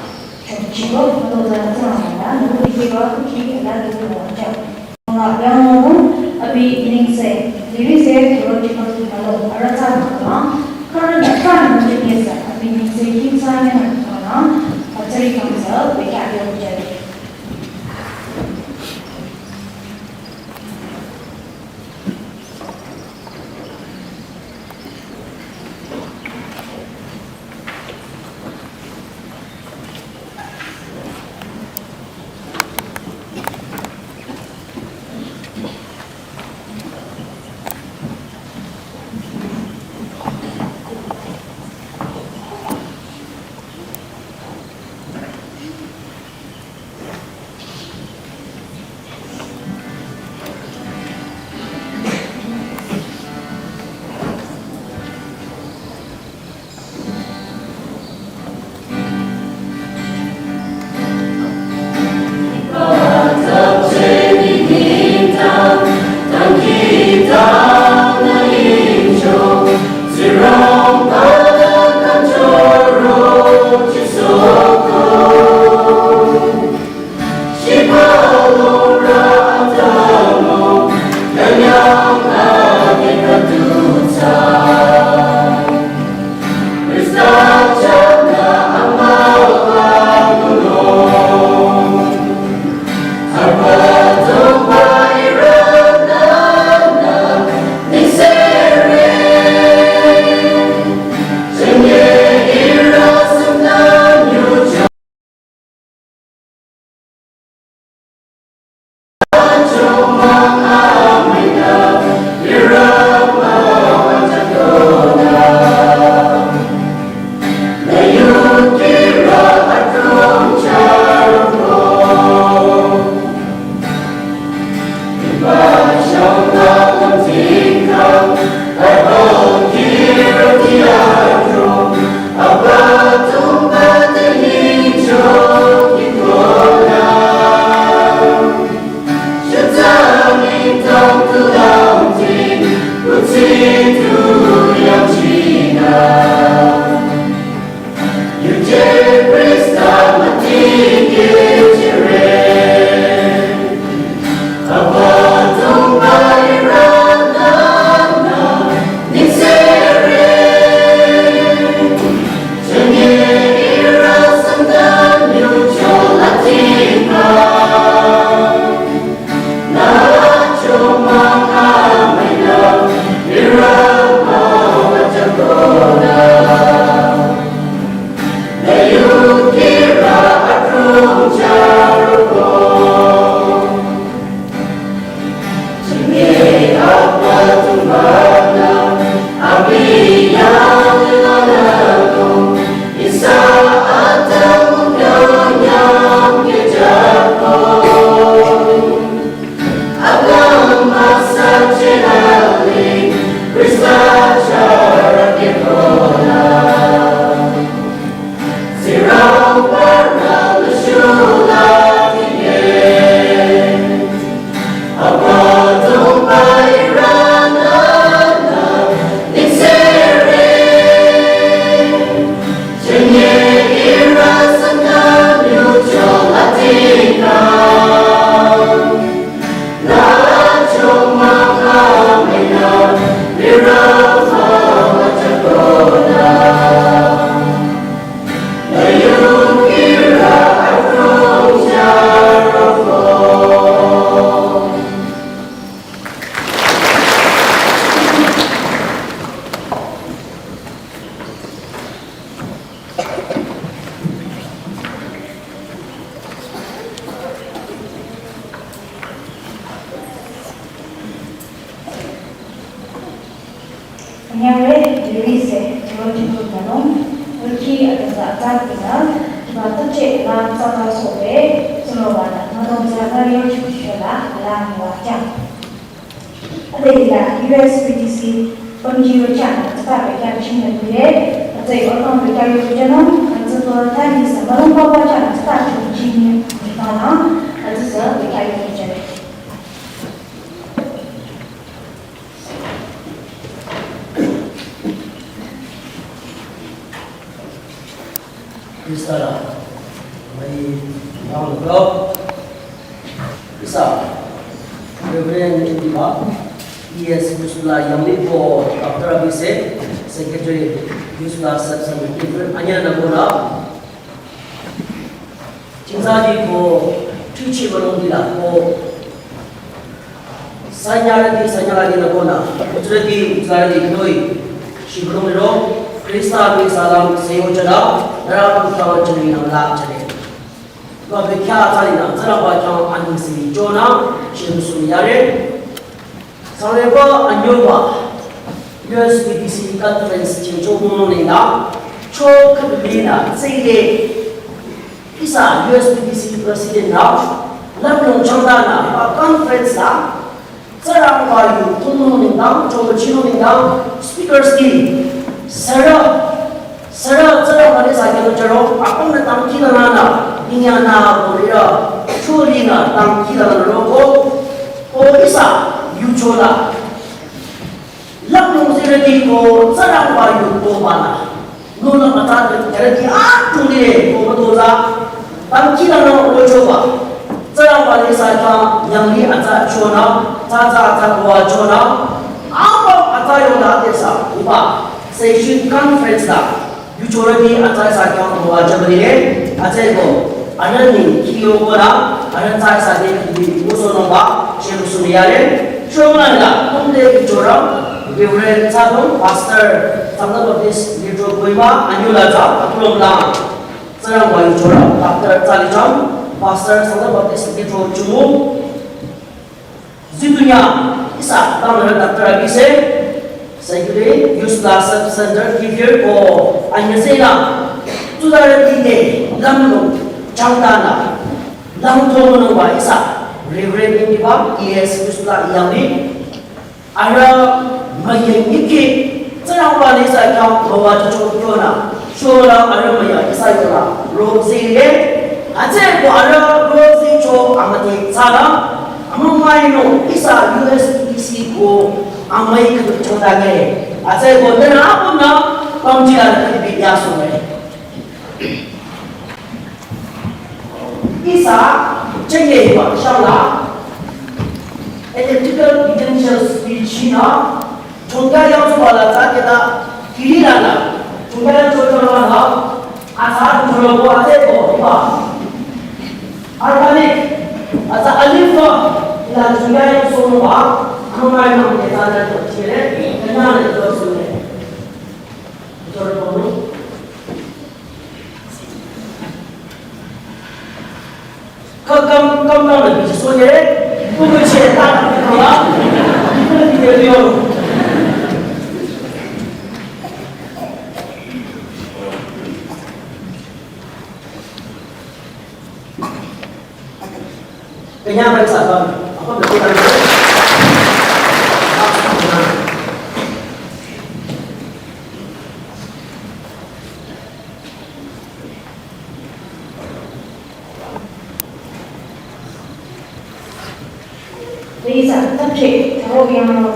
chom chibo, ma to sa sa ma na, no ki ba ku ki la do mo cha. Nga yang mo abi ningse, diri se theological malo, ara cha ma, kara na kara mo ni sa, abi ningse. Kim Simon, uh, Patsari Council, we can be object. Anyangre, Jerise, Theological Kanong, Urki, Atasa, Atak, Ina, Kiba, Tache, La, Sata, Sobe, Sunowana, Madong, Zana, Yochu, Shola, La, Wa, Jang. Adela, U S B T C, Pamji, Wa, Jang, Ataka, Beka, China, Bire, Atai, Orkang, Beka, Yochu, Janong, Atasa, Tani, Sa, Madong, Baba, Jang, Ataka, Chini, Jipana, Atasa, Beka, Yochu, Janong. Krista la, mai yang lo, Krista, Reverend Indiba, Yes, Yusula Yangli ko Doctor Abhishek, Secretary, Yusula Sub Committee, anyana ko na. Chingzadi ko, tuchi balong dila ko. Sanyaradi, sanyaradi na ko na. Utradi, utradi noi. Shibrong ro, Krista mi salam seyo chada, nara ko tawa chani na la chade. Ko be kya tali na, zara ba kya ani si jona, shim sum yare. Sareba anyoba U S B T C conference chingcho mono nina, cho kabili na tsile. Isa U S B T C president na, lamlong changda na, ba conference na, tsara ba yu tumo nina, cho chino nina, speakers ki, sara, sara, tsara ba ne sa kyo charo, apang na tangki na na, inya na, bo ira, chuli na, tangki na na ro ko, ko isa, yu chola. Lamlong zirati ko tsarangba yu ko bana. Nuna mata zirati a tuli ko matoza. Tangki la no rochoba. Tsarangba ni sa ta nyangli ata chona, ta ta ta wa chona. Aba ata yo na te sa uba. Session conference la. Yu chorani atsai sa kyo mo wa chabani le, atsai ko, anan ni kiyo ko la, anan tsai sa de ki mo so no ba, she mo so ya le, shomang la, kum de yu chora, Reverend Tsabong, Pastor, Sangha Baptist, Litro Kohima, anyu la cha, akulom la, tsarang wa yu chora, Doctor Tsalicham, Pastor, Sangha Baptist, Litro Chumu, Zidunya, isa, tang na Doctor Abhishek, Secretary, Youth Class Center, Kifir ko, anyasela, tudara dide, lamno, changdana, lamto no ba isa, Reverend Indiba, E S Youth Class Yangli, ara, maye nike, tsara ba ne sa kya, bawa to chona, shora, ara maya, isa yora, ro zile, atse ko ara, ro zi cho, amate, tsara, Amang mai no, isa U S B T C ko, amai ka to ta nge. Atse ko, nana apu na, pamji la ka bi ya so nge. Isa, chenge wa, shala. Electrical potentials bi china, chonga ya so wala ta ke ta, kiri la na, chonga ya so so la na, Asa tu lo ko ate ko ba. Arabic. Asa alif ba. Ila chunga ya so ba. Ano mai no ke ta na to chire. Kanya na to sune. Jor ko no. Ka kam kam kam na bi so ye. Ko ko che ta na ko ba. Ni ko ni ke yo. Kanya ba sa ba, apa betul kan? Lisa, tamche, taro yang no,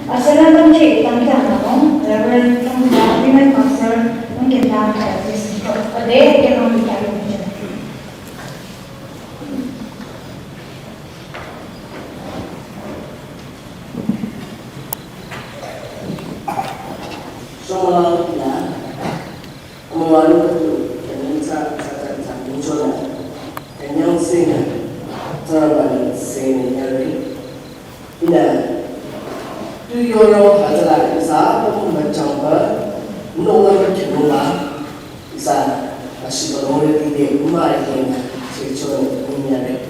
asala tamche, tamche yang no, Reverend Tongda, Women Pastor, mungkin dah ada di sini. Ade, dia mau bicara macam. Shomala, Amawanu katu, kanyang sa, sa, sa, sa, muchola, kanyang sena, tarabani sena yari. Ina, tu yoro hatala isa, pamachangpa, nola kinola, isa, ashibalore dide, umai kena, sechon, yari.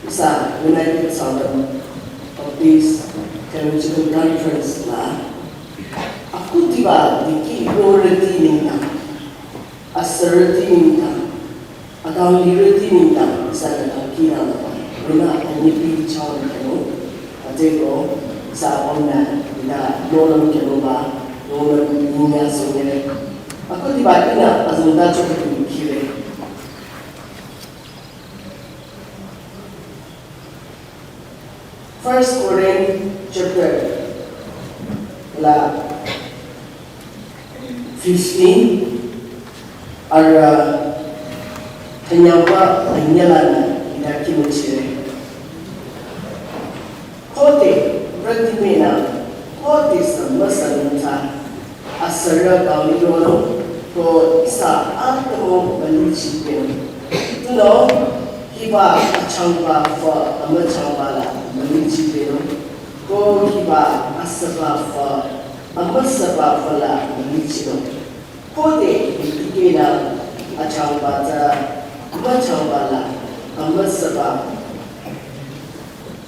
Isa United Southern Baptist Theological Conference la, aku tiba diki roreti ninta, asareti ninta, akang lireti ninta, isa na kaki na la, runa anipi chao keno, ateko, isa omna, ina nolam keno ba, nolam ninya songere. Aku tiba ina azunda chokati kire. First Corinth chapter la fifteen, ara thanyapa anyalana ina kimuchire. Kote, Timena, ko tisa masanunta, asara kami yono, ko ihsa atamo malichi peno. Tuno, hiba achangba fa amachangba la malichi peno. Ko hiba asaba fa amüsaba fala malichino. Khode dikehla achangba tsü amüchangba la amüsaba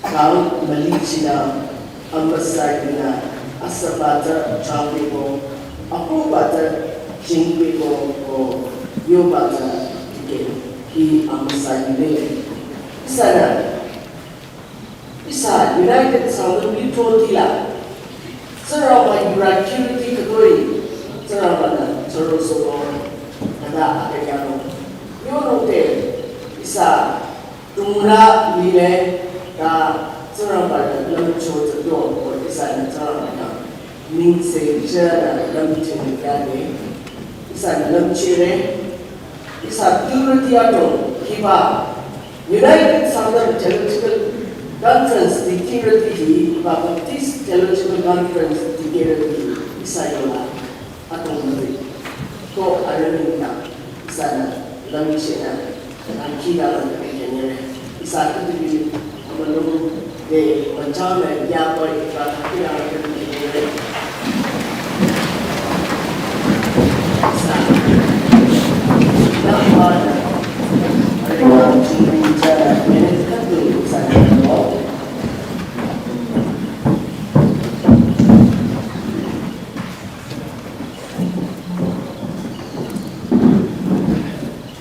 kang malichina amüsa yunü asaba tsü changbeko akoba tsü chingbeko ko yoba tsü dikeh hi amüsa yunü. Ihsanü Ihsa United Sangtam lithro tila. Tsingrangba yurü khiriti khütoi. Tsingrangba nü tsaro soko. Nüta akayano. Yonungte ihsa tungra mile ta Tsingrangba nü lümcho tsado ko ihsa nü Tsingrangba nü. Ningse jana lümchini yane. Ihsa nü lümchire. Ihsa turüti ato hiba United Sangtam Theological Conference dikirüti hi Baptist Theological Conference dikirüti ihsa yola ato mati. Ko arüni na ihsa nü lümchina. Akida la kene kene. Ihsa kutu bi amalung de manchang na ya pa iba akida la kene kene. Ihsa na pa na. Are na chini cha na kene katu ihsa na mo.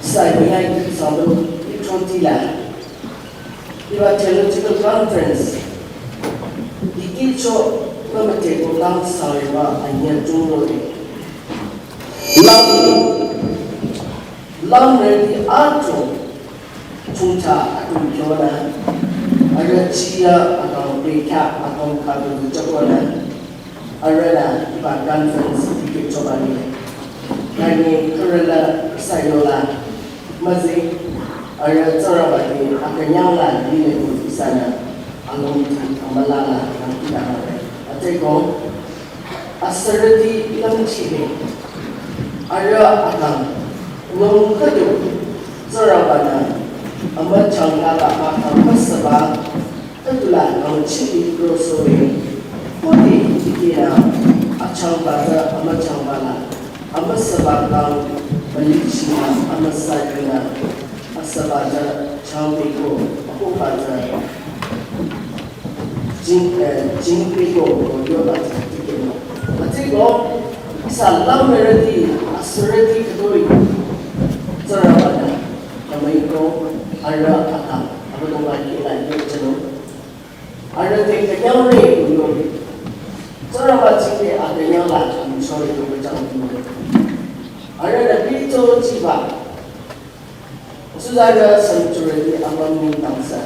Sa United Sangtam lithro tila. Iba Theological Conference. Dikehcho mama teko kang sawa anya chungro de. Lam, lam redi ato. Chungcha atum kyona, arüh chia akang bekya akang kadu chakona, arüh la iba conference dikehchoba ni. Kani kürüla sayola, mazi, arüh Tsingrangba ni akanyang la ni le ihsa nü, along ti amala la nang kita. Ateko, asürüti lümchile, arüh akang, nung khüdu, Tsingrangba nü, amüchangba la akang müsaba, khüdu la nung chili rosoe, khode dikehla, achangba tsü amüchangba la, amüsaba kang, malichi la, amüsa yunü, asaba tsü, changbeko, akoba tsü. Jing, eh, jing piko ko yoba tsü tikehno. Atsüko, ihsa lam redi, asüredi khütoi. Tsingrangba nü, amüiko, arüh akang, Abüdongba kihla yocheno. Arüh te künyangre ko yo. Tsingrangba tsingde akünyang la, amüsore ko bechang ko. Arüh nü pito chiba. Suzarü sanctuary amam nengdang sü,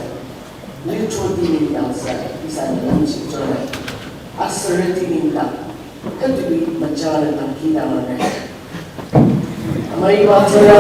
lithro ti nengdang sü, ihsa nü lümchi chore. Asürü ti nengdang, khüdu bi müchanü dangkhidangnangre. Amüi ba chore.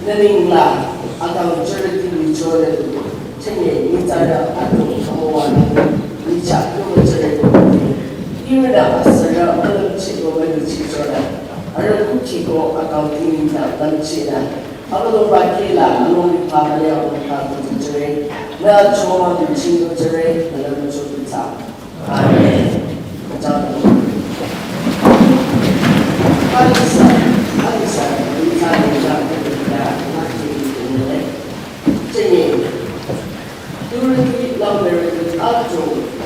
Nü nengla, akang charity ni chore, chenye ni tsara ato amowa ni, ni cha yo chere ko ni. Ihrünü asürü mülümchiko mülüchichonü, arüh kuthiko akang tinginü lümchinü, Abüdongba kihla alongdi pamüle Abüdongba kuthijüre, nü chomang du chingjüre, nü lümcho du thsa. Amen. Kachang. Alisa, alisa, alisa, alisa, alisa, alisa, alisa, alisa, Chünye, turüti lamberüti ato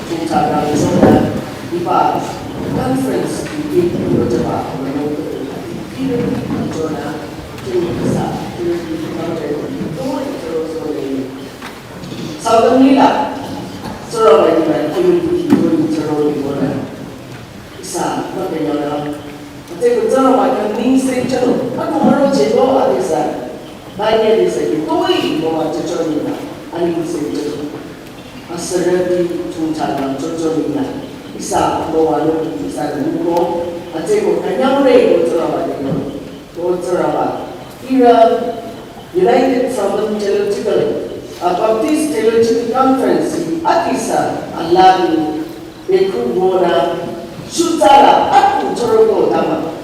chungcha rangchonü iba conference iti turütiba mano turüti chonü chünye kasa turüti lamberüti to itero zone. Saudam nila, sura ba iba turüti to itero ibonü. Ihsa, mükünyangla. Ate ko tsara wa kang ningse chalo. Ako maro cheto ate sa. Banye ate sa ki toi mo wa chocho nina. Aningse chalo. Asarati chungcha na chocho nina. Ihsa mo wa no ihsa na nuko. Ate ko kanyang re ko tsara wa de no. Ko tsara wa. Ira United Southern Theological, uh, Baptist Theological Conference, atisa, alani, Bekhu wona, shutala, aku choroko dama.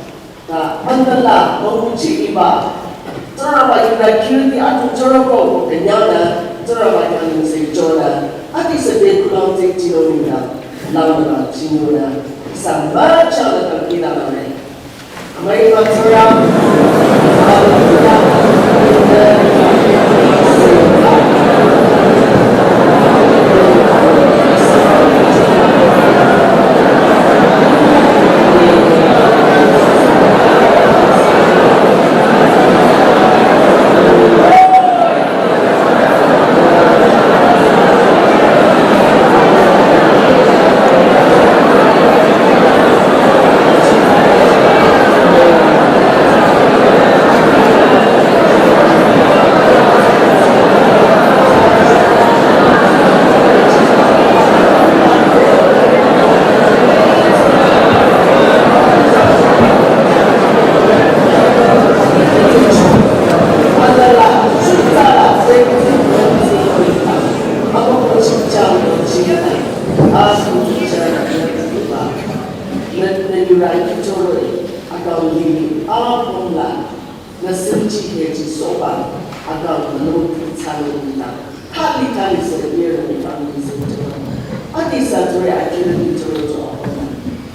Ta, mandala, mamuchi iba. Choraba iba kirti aku choroko, kenyana, choraba kami se chora. Ati se bekhu lam se chino mina, lam na chino na. Samba chala kami na mare. Nü, nü yura kichoro, akang lili, a pongla, nü sümchi hechi soba, akang nü lo pi tsalo nita. Thali thali se yera ni pang ni se choro. Ati sa choro akira ni choro cho akona.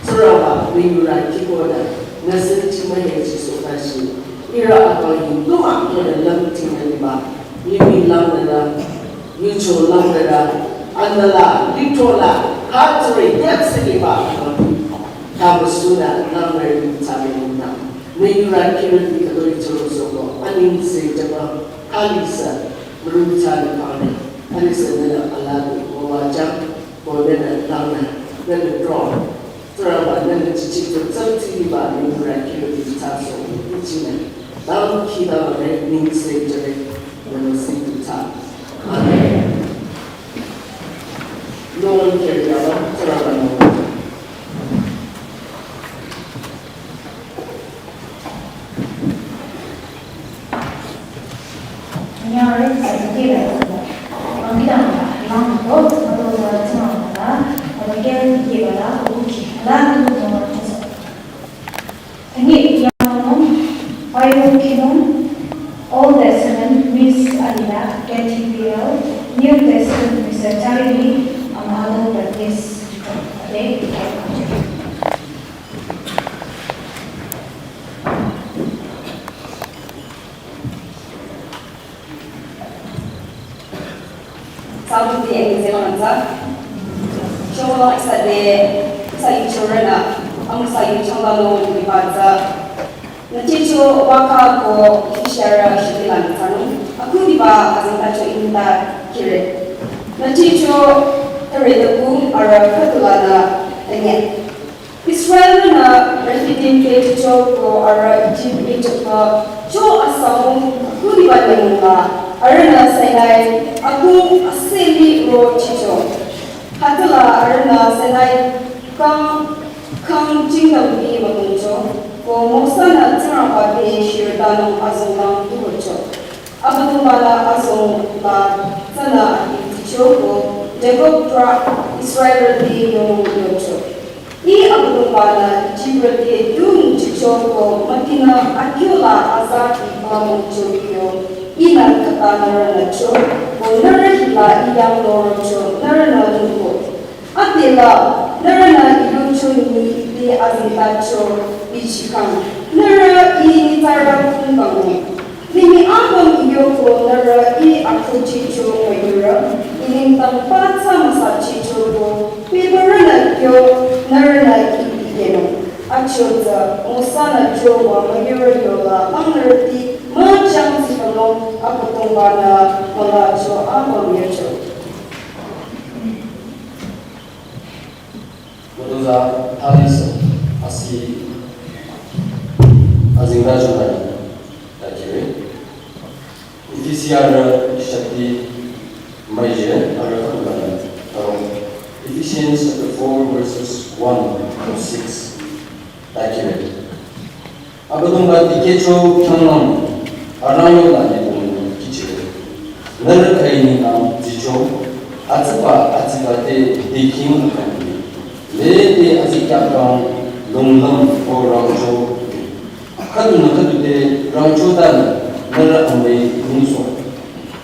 Choro ba, nü yura kikona, nü sümchi ma hechi soba shi. Ira akang hi, tuma kona lam tina ni ba. Ni mi lam na na. Yucho langdara, anala, litola, hatre, yatsiliba, tamasuna, langdara, yutsamina. Neyura kiran ni kadori choro soko, anin se jaba, alisa, murutsa ni pame, alisa nana aladu, wawaja, bonena, langna, nana draw. Tsuraba nana chichi to tsartsi ba ni mura kiro di tsaso ni kuchina. Dam kida ba ne ning se jare nana si tu tsa. Amen. No one care ya ba tsuraba no. Nyare sa kira. Angkidang lang ko, mado ba tsang la, mado kya ki ba la, uki la tu no. Ani yang no, ayo kinu, Old Testament, Miss Alila, K T P L, New Testament, Mister Charlie, Amado Baptist. Okay. Saudi Arabia, Shonglo Isade, Sayu Chorena, Amusayu Chongalo Nibaza, Naticho Waka ko Ishara Shikilan Tanu, Akuniba Azantacho Inda Kire, Naticho Eredaku, Ara Katulana, Daniel. Israelrünü Refidim te chicho ko ara Ijip le chokba cho asau akuniba nyümong la arühnü Sinai akung aseli ro chicho. Hütsüla arühnü Sinai kang, kang chingdam bi mükongcho ko Mosa-nü Tsingrangba te shirdanung azonglang tukocho. Abüdongba-nü azong la tsünü adi chicho ko Jakob trah Israelrü te yonung yocho. Ih Abüdongba-nü Ijipba te tu nguchicho ko mütinü akyo la aza iba mungcho kyo, ihnü khüta nührünü cho, ko nührü hila ih yang norocho nührünü nguko. Adela nührünü ilucho nyi te azengtacho bichikhang, nührü ih nyitsarü khungkang. Limih apüm iyoko nührü ih akhuchicho müyurü, ih nengdang pathsa müsachicho ko, pehbarünü kyo nührünü ih dikehnung. Achotsü Mosa-nü choba müyurü yola angnürüti müchang zikanung Abüdongba-nü mülacho apüm yacho. Mütozah talisü asi azengtacho tali takire. Efisiarü shati maije arü khüdulanü taro. Ephesians chapter four verses one to six takire. Abüdongba dikehcho khyanglang arangyo la dibong kichire. Nührü khüi nengdang zicho, atsüba atsüba te dikhing akang. Lede azikyah kang lunglüm ko rangcho. Khüdunü khüdu te rangcho tanü nührü amüi nungso.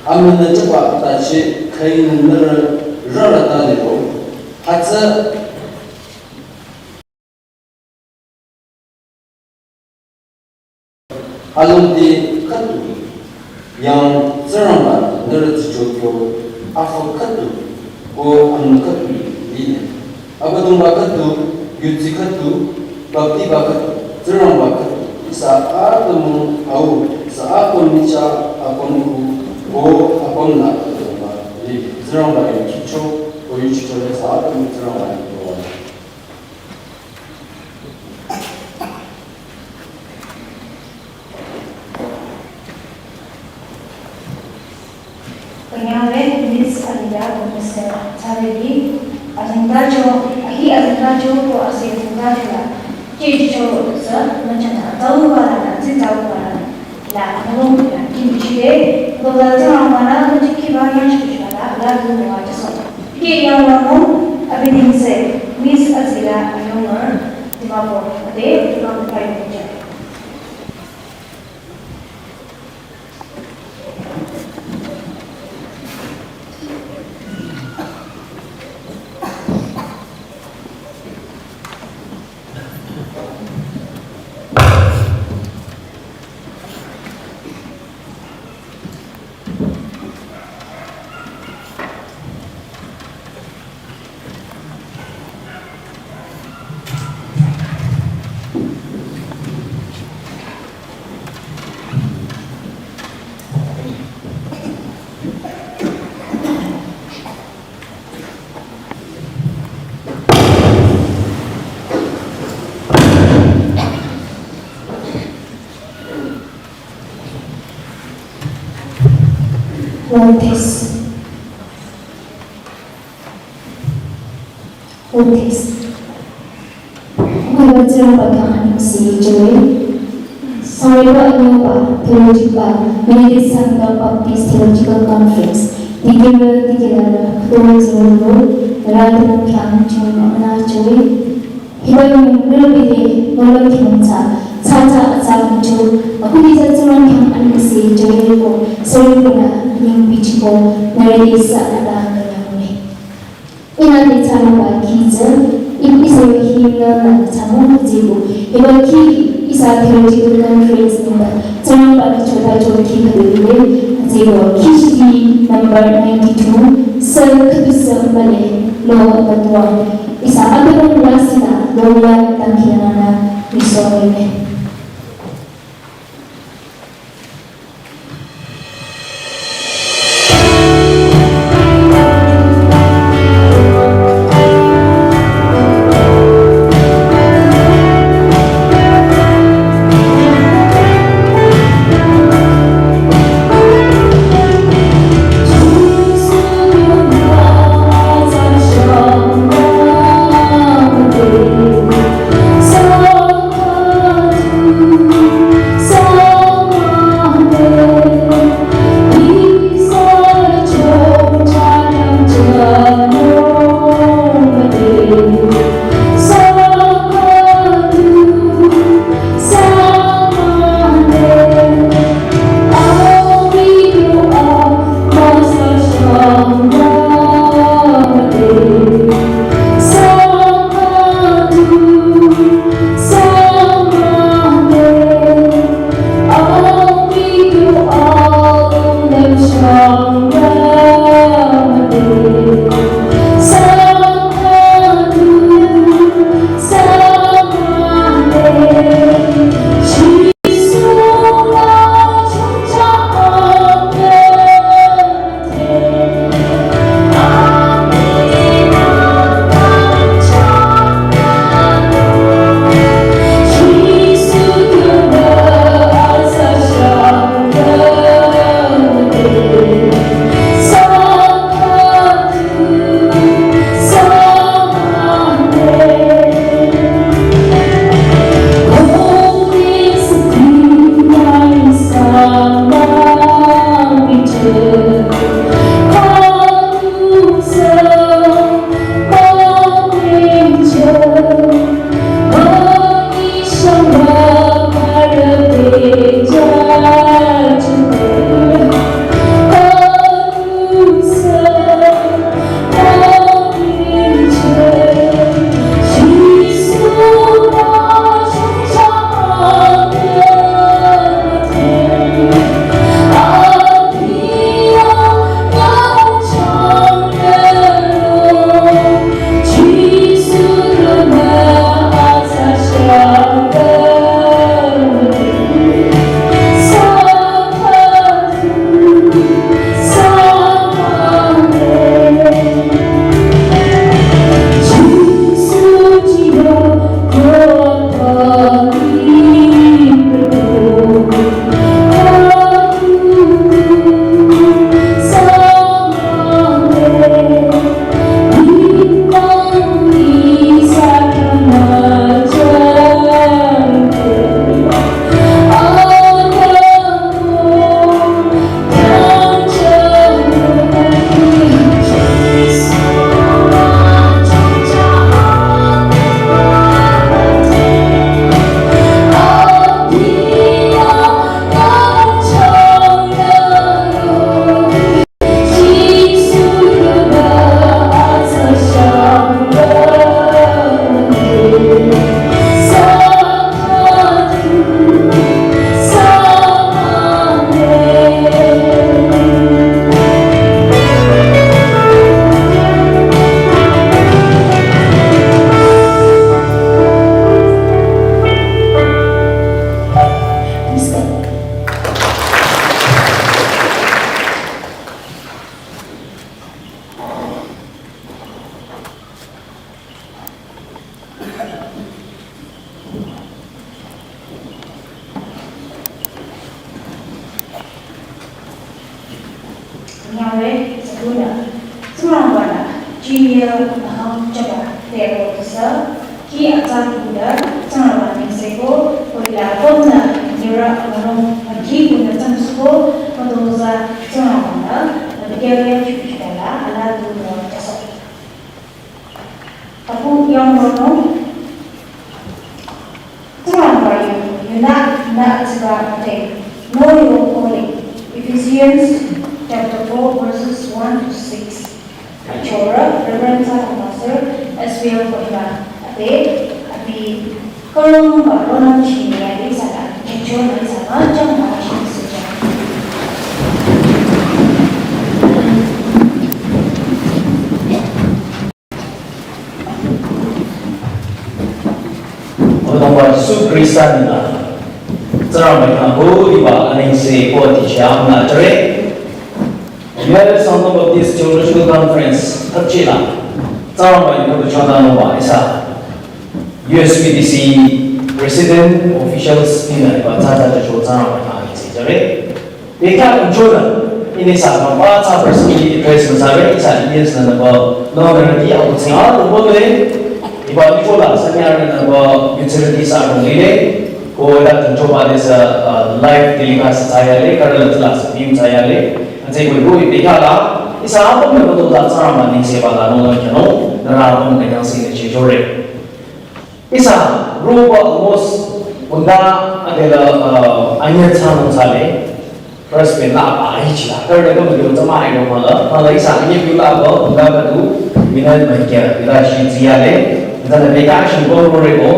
Amünü tsüba atache khüinü nührü rara ta liro. Hütsü alongdi khüdu yang Tsingrangba nührü zicho kyo afü khüdu ko amü khüdu lile. Abüdongba khüdu, yudsi khüdu, baptiba khüdu, Tsingrangba khüdu, ihsa atümung au, ihsa apüm michah apüm khu, ko apüm la Abüdongba lile. Tsingrangba yu khicho, ko yu chicho le ihsa atümung Tsingrangba yu khicho. Künyangre Miss Alida Gomez-nü thsarüti, azengtacho, ahi azengtacho ko asi azengtacho la, jejicho tsü, müchana, tau bara, tsi tau bara, la, nulung, la, kim bichide, lo la, tsa, mara, lo, jiki, ba, yang, shi, shi, la, la, lu, wa, jaso. Ke, yang, wa, no, abi, ding, se, Miss Azila, ayong, or, Dimapur, ade, Dimapur, Prime Minister. One test. One test. Kuba Tsingrangba khyang anengse jüre. Sangre ba anyüba theology ba, Methodist Sangtam Baptist Theological Conference, dikehre dikehlanü, khütoi zero zero, rüti nung khyang chungmü anü jüre. Hiba nyung nührü bide, nohlüm khyang tsü, tsü tsü atsa nyicho, akhudiba Tsingrang khyang anengse jüre ko, sürü konü, nying bichiko, nührü te ihsa ata künyangre. Ihnü te thsarüba kih tsü, ih, ihsa yo hymn nü thsamü hütsüko. Hiba kih, ihsa theological conference nengdang, Tsingrangba-nü chotacho kih khüdu lile, hütsüko, kih shidi number ninety-two, sü khüdu sü mühle, lo abüdongba. Ihsa abüdongba lasih nü, lo ya dangkhidangnangnü, miso mime. Yangre, sabuna. Tsingrangba-nü, jiya, nahang, jaba, tero, sa, ki, atsa, buda, Tsingrangba, ningse, ko, ko, ila, komna, nira, amarong, magi, kuna, tsamsuko, madoza, Tsingrangba-nü, na, bigaria, chukitala, ala, du, no, jaso. Apu, yang, no, no. Tsingrangba yu, yunü, nü, atsiba, ate, know your calling. Ephesians chapter four, verses one to six. Achora, Reverend Sir, Pastor S V L Kohima, ate, abi, Kolomba, Ronald Chini, ate, sala, Kechon, ate, sala, Chang, Pastor Sujang. Abüdongba Jisu Khrista nengla, Tsingrangba nengla, ko iba anengse ko ticham na jüre. United Sangtam Baptist Theological Conference thapchila, Tsingrangba nengla ko chanda nongba ihsa U S B T C President Officials nengla iba tsatsa jacho Tsingrangba nengla anengse jüre. Bekhyah kümchonü, ini sa kamba sa personally address müsare, ihsa audience nü nüba, nü nü rüti abu tsinga, nüba nü, iba nichola, sanyar nü nüba, yutsiriti sa rung lile, ko ila kümchoba de sa, uh, live telecast sa yale, karala tila sa view sa yale, anse ko ibu bekhyah la, ihsa apüm nü beto da Tsingrangba nengse ba la nü nü kyano, nüra apüm nü yang sing nü chejore. Ihsa, roba almost, unda adela, uh, anya tsanung sale, first pen la apa hichila, third pen la video tsama ai no pala, pala ihsa anya view la ba, unda ka tu, mina mai kya, ila shi ziya le, unda na beka shi ko ko re ko,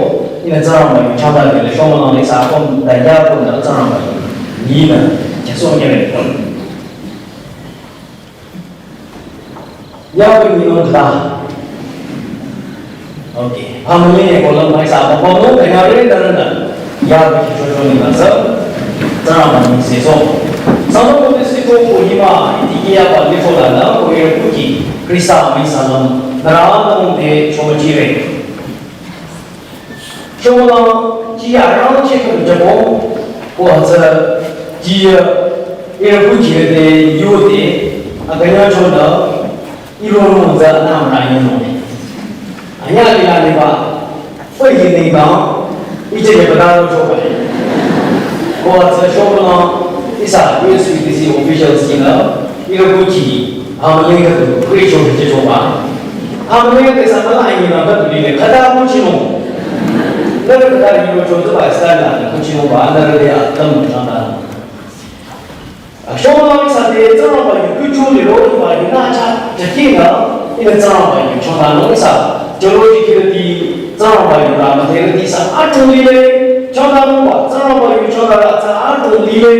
ina Tsingrangba yu chanda le, shoma na ihsa ko, da ya ko na Tsingrangba yu, ni na, kya so nya le. Yahweh ni nong tla. Okay. Harmony ne kolom hai sa ko ko no kanya re na na. Yahweh ki chocho ni na sa. Tsingrangba nengse so. Sangtam Baptist Church Kohima, iti ki ya pa ni chola na, ko ye ku ki, Krista mi salam. Nüra nung te chochi re. Shomülang, jiya rang che küm jabo, ko hütsü, jiya, ira ku jiya de, yu de, akanya chonda, iro nung za nam ra yin nung. Anya de la ne ba, fei yin ne ba, iche de ba da cho ba. Ko hütsü shomülang, ihsa, U S B T C officials ina, ira ku ji, Amaleka tu, kuri cho che cho ba. Amaleka te sa mala ni na ta tu ni le, kada ku chi no. Nara kada ni ro cho ba sa la, ku chi no ba, nara de a tam cha da. A shomülang sa de, Tsingrangba yu ku chu ni ro, ba yu na cha, cha ki na, ina Tsingrangba yu cho na no sa. Theology ki de, Tsingrangba yu na, ma de de sa, a tu ni le, cho na no ba, Tsingrangba yu cho na ra, sa, a tu ni le,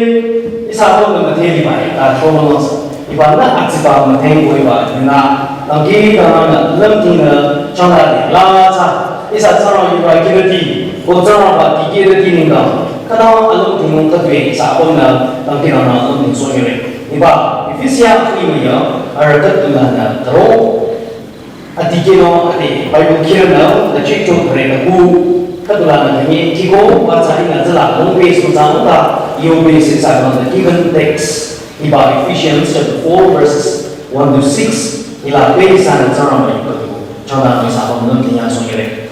ihsa ko na ma de ni ba, ta shomülang sa. Iba na atsiba mütheng ko iba yunü, tangki tangna na lamting na chanda de la cha, ihsa Tsingrangba yu ba kirati, ko Tsingrangba ti kirati ningda, kada alamting nung katwe ihsa ko na tangki tangna lamting so yore. Iba, Efesia kui maya, ara katuna na taro, Adikehno ade Bible khirünü nüche cho thüre nü ku, khüdula nü künye kiko, ba tsü ihnü tsüla lung pe su tsang ta, yo pe se sa nü the given text, iba Ephesians chapter four verses one to six, ila pe sa nü Tsingrangba yu khüdu, chanda nü sa hong nü tinya so yere.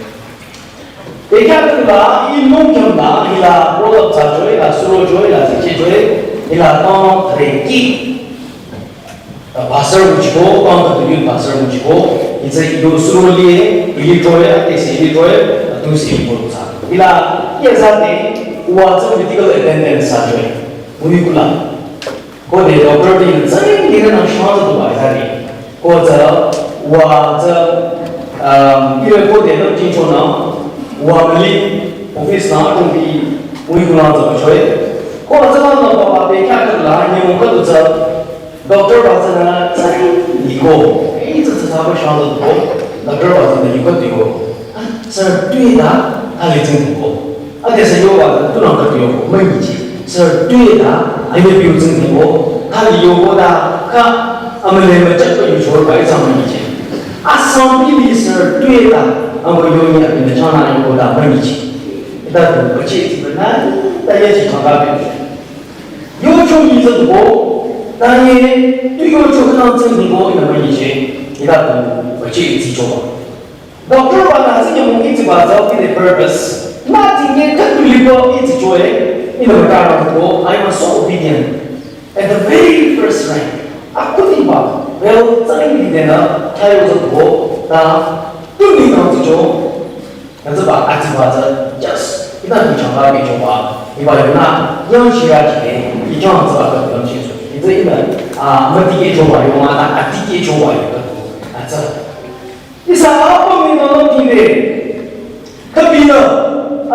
Pekya khüdula, i lung kyamda, ila proverb sa joy, ila suro joy, ila siche joy, ila tong thüre ki. Pastor nguchiko, pang ka tu youth pastor nguchiko, itse ido suro liye, ili troye, ate se ili troye, atu se ili troye sa. Ila, iya zate, wa tsa medical attendance sa troye. Ui kula. Ko de doctor de tsari ni na shang tu ba zari. Ko tsa, wa tsa, um, ile ko de na jin cho na, wa mali, office na, tung bi, ui kula tsa choye. Ko tsa na ba ba pe kya kala, ni mo ka tu tsa, Doctor ba tsü nü tsü liko, eh, tsü tsü thaba shang tsü ko, doctor ba tsü nü yuka tiko. Ah, sir, tui da, hali tsing tiko. Ade sir yo ba tsü tu nang ka tiko, ma yi chi. Sir, tui da, aye piu tsing tiko. Hali yo ko da, ka, amale ma chak pa yu chor ba, itsa ma yi chi. Asam ili sir, tui da, amo yo ni a pina chana yo ko da, ma yi chi. Ita tu, ba chi, ba na, ta ye chi chang ka pe. Yo chung yi zhe dubo, Tanye, tu yo cho kang tseng ni ko ina ma yi che, ina tu, ba che itsi cho ba. Doctor ba na zi nyamong itsi ba zao ki de purpose. Na ti nye ka tu li ko itsi cho e, ina ma ka na ko, I was so obedient. At the very first rank, a kuti ba, well, tsang ni de na, ta yo zo ko, ta, tu ni na tsi cho, Ka tsü ba, a tsü ba tsü, just, ina tu chang ba, bi chong ba, iba yuna, yang shi ya ji de, i chang tsü ba ka tu shi su. I tsü ina, a, ma ti ke chong ba, yo ma na, a ti ke chong ba, yo ka tu, a tsü. Isa, a pa mi no no ti de. Ka bi na,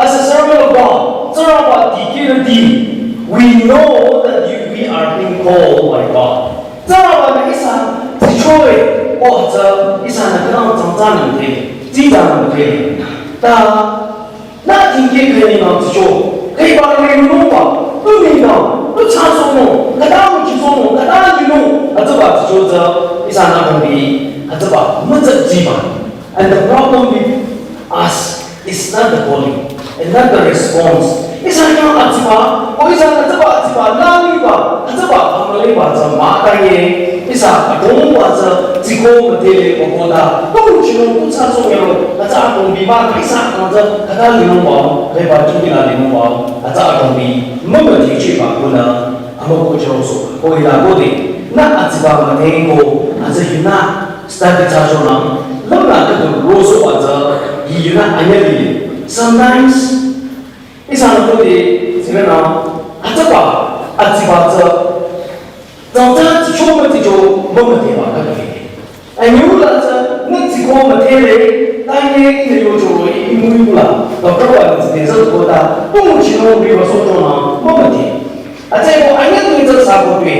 as a servant of God, tsü ba ti ke na ti. We know that you, we are being called by God. Tsü ba na isa, ti choi, o tsü, isa na ka na tsang tsang na te, ti tsang na te. Ta, Na tingke kani na tsicho, kai ba ri nung ba, tu ni na, tu cha so no, ka ta mu chi so no, ka ta ni no, a tsa ba tsicho tsa, isa na kong bi, a tsa ba, mu tsa tsi ba. And the problem with us is not the calling, and not the response. Isa ya a tsi ba, o isa na tsa ba tsi ba, na ni ba, a tsa ba, a ma le ba tsa ma ka ye. Isa, a dong wa tsü, tsiko ma te le ko ko ta, tu chi no, tu cha so ya ro, a tsü a dong bi ma, ka isa, a tsü, ka ta li no ba, le ba tu ki la li no ba, a tsü a dong bi, ma ma ti chi ba ko na, a ma ko cho so, ko ila ko de, na a tsü ba ma te ko, a tsü yu na, study cha so na, lo na ka tu ro so wa tsü, yi yu na a nya li. Sometimes, Isa na ko de, tsira na, a tsü ba, a tsü ba tsü, tsang tsang tsü cho ma tsü cho, ma ma te ba ka ka ke. A nyu la tsü, na tsü ko ma te le, ta ye i na yo cho ro i mu yu la, ba ka wa na tsü de sa ko ta, ko mu chi no ri ba so cho na, ma ma te. A tsü ko a nya ni tsü sa ko pe.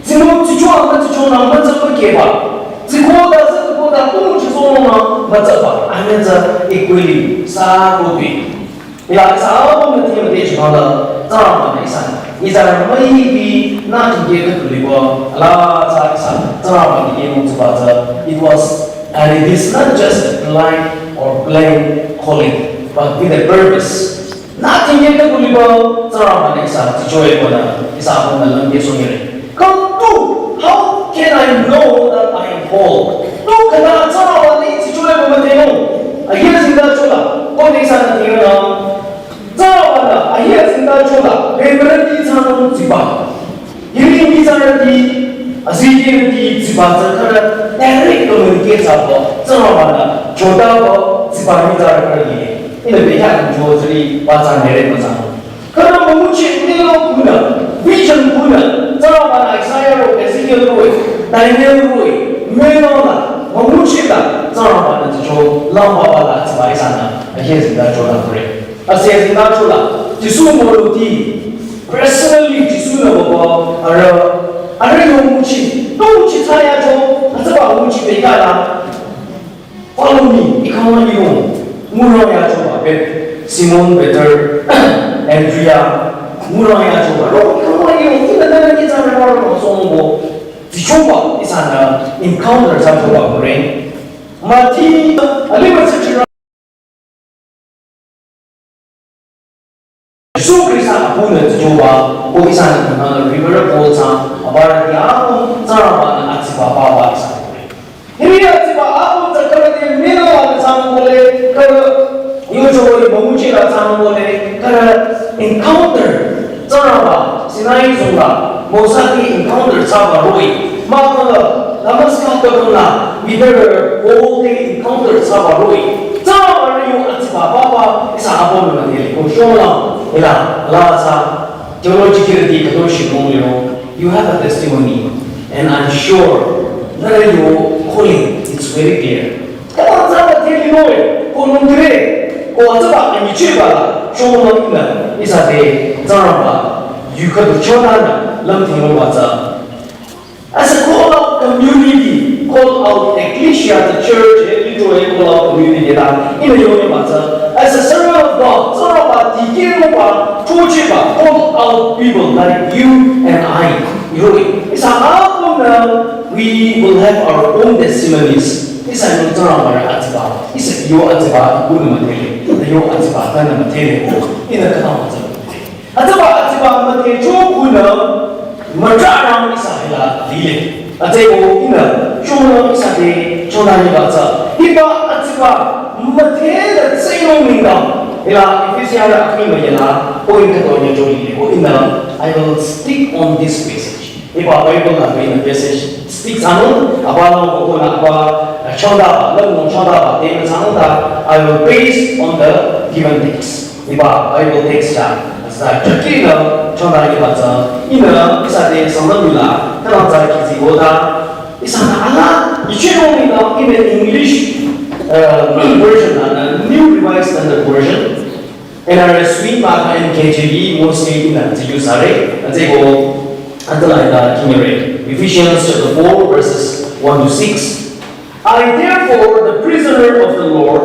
Tsü no tsü cho a ma tsü cho na, ma tsü ma ke ba. Tsü ko ta, tsü ko ta, ko mu chi so no na, ma tsü ba, a nya tsü equally sa ko pe. Ila isa abu mati mati chibanda, tsarama na isa. Isa mai bi na tu ye ka tu libo, ala sa isa, tsarama ni ye mong tsuba tsa. It was, and it is not just a blind or plain calling, but with a purpose. Na tu ye ka tu libo, tsarama na isa, tu joy ko na, isa abu na lang ye so ye. Kang tu, how can I know that I am called? Tu kana tsarama ni tu joy ko ma te no. A ye zinda chola, ko ni sa na ti na. Tsarabana, ahi azinda chola, Reverend ti tsang tsiba. Yiri ti tsang ti, azidi ti tsiba tsang kara, direct communicate sa bo, tsarabana, choda bo, tsiba ni tsang kara yi. Ina beha kan jo zri, ba tsang nere ba tsang. Kara mamuchi, milo kuna, vision kuna, tsarabana, Isaiah ro, Ezekiel ro, Daniel ro, melo na, mamuchi na, tsarabana, jo, lamba ba la, tsiba isa na, ahi azinda chola kure. Asi asi na chula, Jisu moluti, personally Jisu na baba, ara, ara yo muchi, to muchi thaya cho, atsa ba muchi pe kala, follow me, ikama yo, mura ya cho ba, Pet-, Simon Peter, Andrea, mura ya cho ba, ro, ikama yo, ina na na kita na ro ro so mo, Jisu ba, isa na encounter sa cho ba, kure. Mati, ali ba sa chira. Jisu Krista apu na tsuba, ko isa na kuna na river ko sa, abara dia ko sa ba na atsiba ba ba isa. Hiri atsiba apu sa kara de mena wa na sa mo le, kara yo cho ko mo muchi la sa mo le, kara encounter, sa ba, Sinai zunga, Mosa ki encounter sa ba roi, ma ko la, Damascus ko la, Peter, Paul ki encounter sa ba roi, sa ba ri yo atsiba ba ba, isa apu na de ko shola, ila, la sa, theological di kato shi mo yo, you have a testimony, and I'm sure that your calling is very clear. Kama tsaba te linoe, ko nungre, ko tsaba anyi cheba, shoma ina, isa de, tsaba, yu ka du chona na, lam tino ba tsa. As a call out community, call out ecclesia, the church, eh, lito, eh, call out community da, ina yo ne ba tsa. As a servant of God, tsaba, dikiro ba, toche ba, call out people like you and I. Yo, isa a ko na, we will have our own testimonies. Isa yung tsara mara atsiba. Isa yo atsiba, kuna matele. Yo atsiba, kana matele ko. Ina kana matele. Atsiba, atsiba, matele, cho kuna. mütrarang ihsa hila lile. Atsüko ihnü chonü ihsa te chonü liba tsü. Hiba atsüba müdhe la tsünung nengdang. Hila Efesiarü akhi müyela point to nyacho lile. Ko ihnü, I will stick on this passage. Hiba Bible la ihnü passage stick thsanung, aba la ko na aba chonda, la mo chonda ba, te thsanung ta, I will base on the given text. Hiba Bible text la, sa chakina chonda hiba tsü, ihnü ihsa te Sangtam yula, tala tsü kizi koda, ihsanü ala, icheno ni na, in the English uh, version, uh, New Revised Standard Version, N R S V, maka N K J V, mostly ihnü tsü use are, atsüko, atala ita kinyere, Ephesians chapter four, verses one to six. I, therefore, the prisoner of the Lord,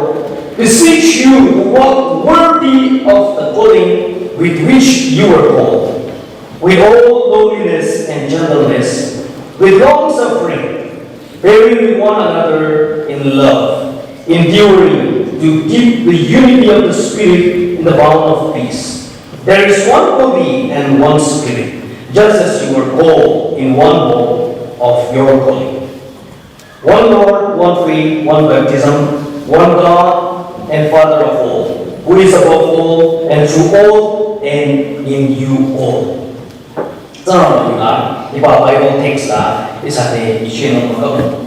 beseech you to walk worthy of the calling with which you were called, with all lowliness and gentleness, with long suffering, bearing with one another in love, enduring to keep the unity of the Spirit in the bond of peace. There is one body and one Spirit, just as you were called in one hope of your calling. One Lord, one faith, one baptism, one God and Father of all, who is above all and through all and in you all. Tsangrang la, hiba Bible text la, ihsa te icheno maka.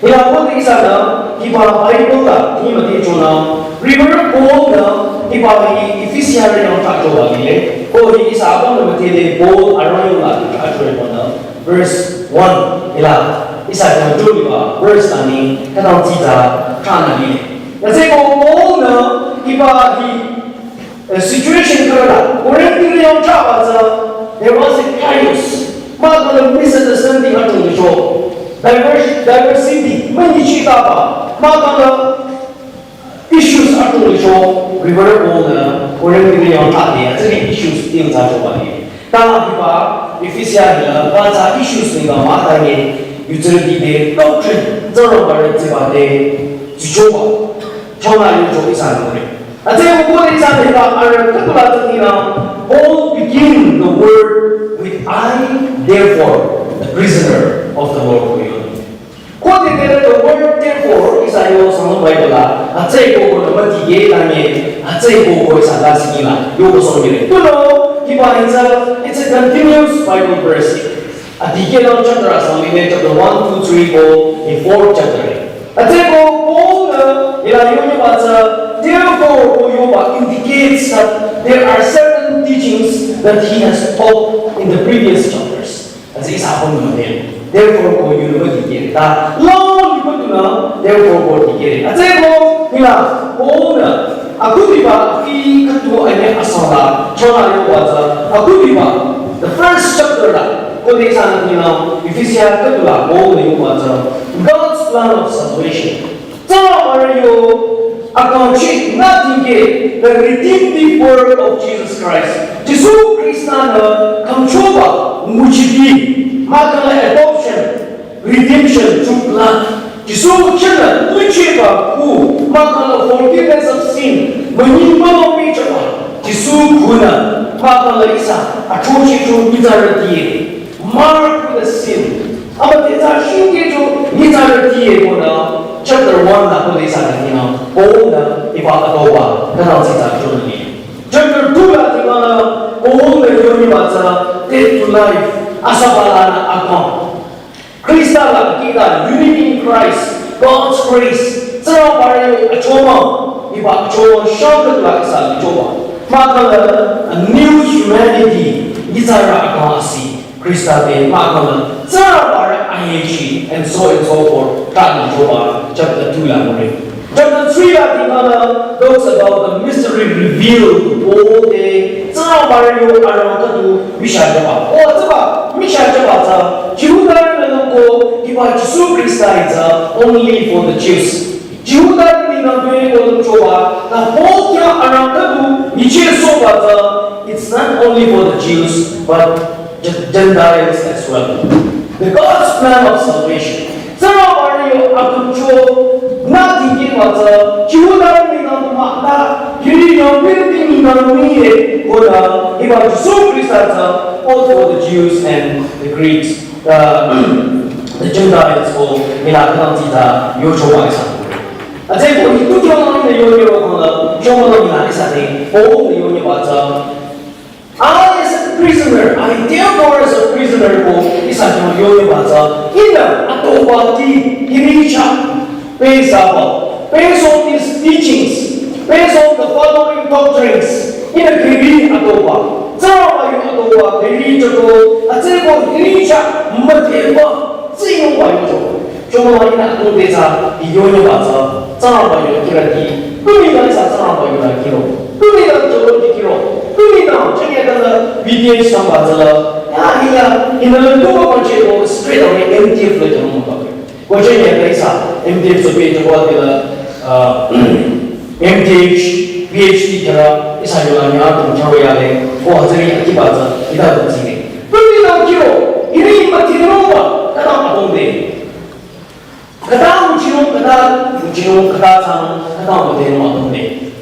Hila ko ihsanü, hiba Bible la, ni mati chonü, Reverend Paul nü, hiba hi Efesiarü yang ta choba lile, ko hi ihsa abang nü mati le Paul arang yang la ta choba nü, verse one, hila, ihsa te chonü hiba, verse la ni, kadang tsitsa, chonü lile. Atsüko Paul nü, hiba hi, a situation khürü la, Korinth yangthsaba tsü, there was a chaos. Mahkhang la misunderstanding adrong licho. Divers-, diversity, münyichitaba. Mahkhang la issues adrong licho. Reverend Paul nü, Korinth yangthsade, atsüri issues ting thsachoba ni. Ta hiba, Efesia hila, ba tsü issues ni ba mah ta ni, yutsürüti te, doctrine, Tsingrangbarü tsüba te, tsichoba. Chonü yucho ihsanü ngure. Atsüko ko ihsanü hiba arüh khütula tsü nina, Paul begin the word with I, therefore, the prisoner of the Lord, ko yo. Ko te te the word therefore, ihsa yo Sangtam Bible la, atsüko ko nü müdikeh ta ni, atsüko ko ihsa la sinila, yo ko song yire. Tunüo, hiba hi tsü, it's a continuous Bible verse. Adikeh la chapter asang mine chapter one, two, three, four, in four chapter. Atsüko Paul nü hila yonyiba tsü, therefore ko yoba indicates that there are certain teachings that he has taught in the previous chapters. Atsü ihsa apüm nü mane. Therefore ko yoba dikeh. Ta long ko tunü, therefore ko dikeh. Atsüko hila Paul nü akhudiba akhi khüdu ane asang la, chonü yoba tsü, akhudiba, the first chapter la, ko te ihsanü nina, Efesia khüdu la, Paul nü yoba tsü, God's plan of salvation. Tsingrangbarü yo, akangcheh nü dikeh, the redemptive work of Jesus Christ. Jisu Khrista nü, khümchoba, nguchiti, mahkhang la adoption, redemption through blood. Jisu chenü, tuicheba ku, mahkhang la forgiveness of sin, münyi münung pehjüba. Jisu kunü, mahkhang la ihsa, achochicho nyitsarüti. Mark with a seal. Ama te tsü shingkehcho nyitsarüti ko nü, chapter one la ko te ihsanü nina, Paul nü hiba adoba, nü nang sitsa chonü ni. Chapter two la tingana, Paul nü yonyiba tsü, death to life, asaba lanü akang. Khrista la kita, unity in Christ, God's grace, Tsingrangbarü yo achomang, hiba achomang shang khüdu la ihsa lichoba. Mahkhang la, a new humanity, nyitsarü akang asi, Khrista te mahkhang la, Tsingrangbarü ahechi, and so and so forth, ta lichoba, chapter two la ngure. Chapter three la tingana talks about the mystery revealed to Paul te, Tsingrangbarü yo arang khüdu mishajüba. O tsüba, mishajüba tsü, Jihudarü nü ko, hiba Jisu Khrista hi tsü, only for the Jews. Jihudarü nü ko lümchoba, ta Paul khyang arang khüdu nyichehsohba tsü, it's not only for the Jews, but Ge-, Gentiles as well. The God's plan of salvation. Tsingrangbarü yo akhümcho nü dikehba tsü, Jihudarü nü ko mah ta, hiri yo building nü ko mah ye, ko ta, hiba Jisu Khrista tsü, Both for the Jews and the Greeks, the, the Gentiles ko mila kang zita yocho wa isa. Atse ko hitu kyo na ne yo yo ko na chomo na mila isa ne o ne yo ne wa za. I as a prisoner, I therefore as a prisoner ko isa ne yo ne wa za. Ina atoba ti inicha. Based on, based on these teachings, based on the following doctrines, ina kiri atoba, tsaraba yu atoba, kiri chako, atseko inicha, mateba, tsino ba yu chako. Choma ina atobe sa, iyonye ba sa, tsaraba yu kira di, kumi da sa tsaraba yu la kiro, kumi da cholo di kiro, kumi da chanya da la, B T H samba zala, ya ina, ina lo ko ko cheko straight away M T F la chamo ba. Ko chenya ta isa M T F so pe to wa de la, uh, M T H, P H D kara isa yo la nya to cha ya le, ko hazari akiba za, ida to zine. Puni na kiro, iri ma tino ba, kada ma tonde. Kada mu chino, kada mu chino, kada sa, kada ma tino ma tonde.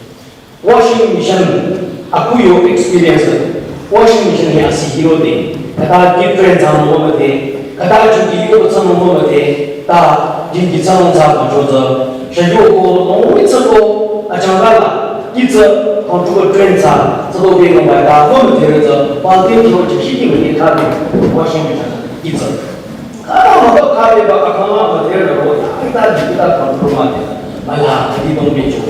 Washing machine, aku yo experience. Washing machine hi asi hiro de. Kada different sa mo mo de. Kada chuti yo sa mo mo de. Ta jin ki sa mo sa ko cho za. Sha yo ko no mi sa ko a chang la la. Ki sa ko chu ko trend sa. Sa do be no ba ta mo mo de za. Ba de ki ho chi ki ki mo ni ta de. Washing machine. Ki sa. Kara maka kare ba akama ba tere na ro, ita di kita control ma de. Mala, di dong be cho.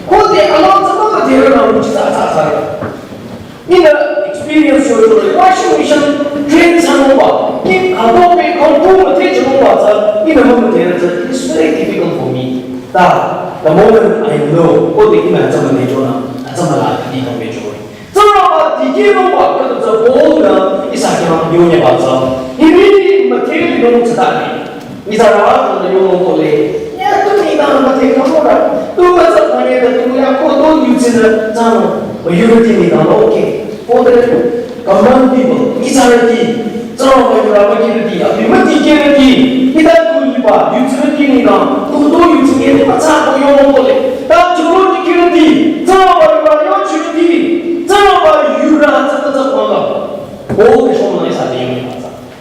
Ko de alon sa ba tere na ro chi sa sa sa. Ina experience yo yo, washing machine train sa no ba. Ki ka do be control ma de cho ba sa. Ina ma tere sa. It's very difficult for me. Ta, the moment I know, ko de ina sa ma de cho na, sa ma la di dong be cho. Tsaraba dikehnungba khüdu tsü Paul-nü ihsa khyang yonyeba tsü. Hiri müdhe linung tsütade. Ihsa rüh-i tangda yonung kohle. Ya tu nengdang müdhe khamora. Tu mütsü khangye de tu ya ko to yutsinü tsünung. Majority nengdang okay. For the common people, ihsarüti. Tsaraba yurü mükhirüti, abi müdikehrüti, hita tu liba, yutsirüti nengdang, tu tu yutsinye, hita tsü ko yonung kohle. Ta choro dikehrüti, tsaraba yurü yochirüti, tsaraba yurü tsü tsü tsü pala. Ko de shong na ihsa de yong.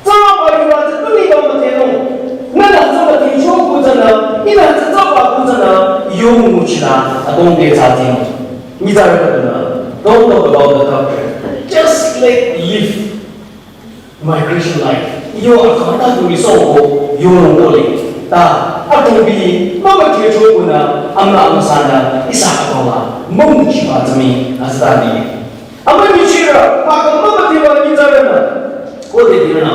Tsaraba yurü tsü tu nengdang müdhenung. Nühnü tsü müdhe cho kutsünü, ihnü tsü tsü ba kutsünü, yong nguchila, adong de tsü ding. Nyitsarü khüdunü, don't talk about the doctrine. Just let live. My Christian life. Yo akang ta tu mi so ko yo no ko le. Ta, a tu bi, mama ke cho ko na, amna amsana, ihsa akang la, mong chi ba zami, azda ni. Ama ni chira, pa ko mama ke ba ni zara na. Ko de dira na.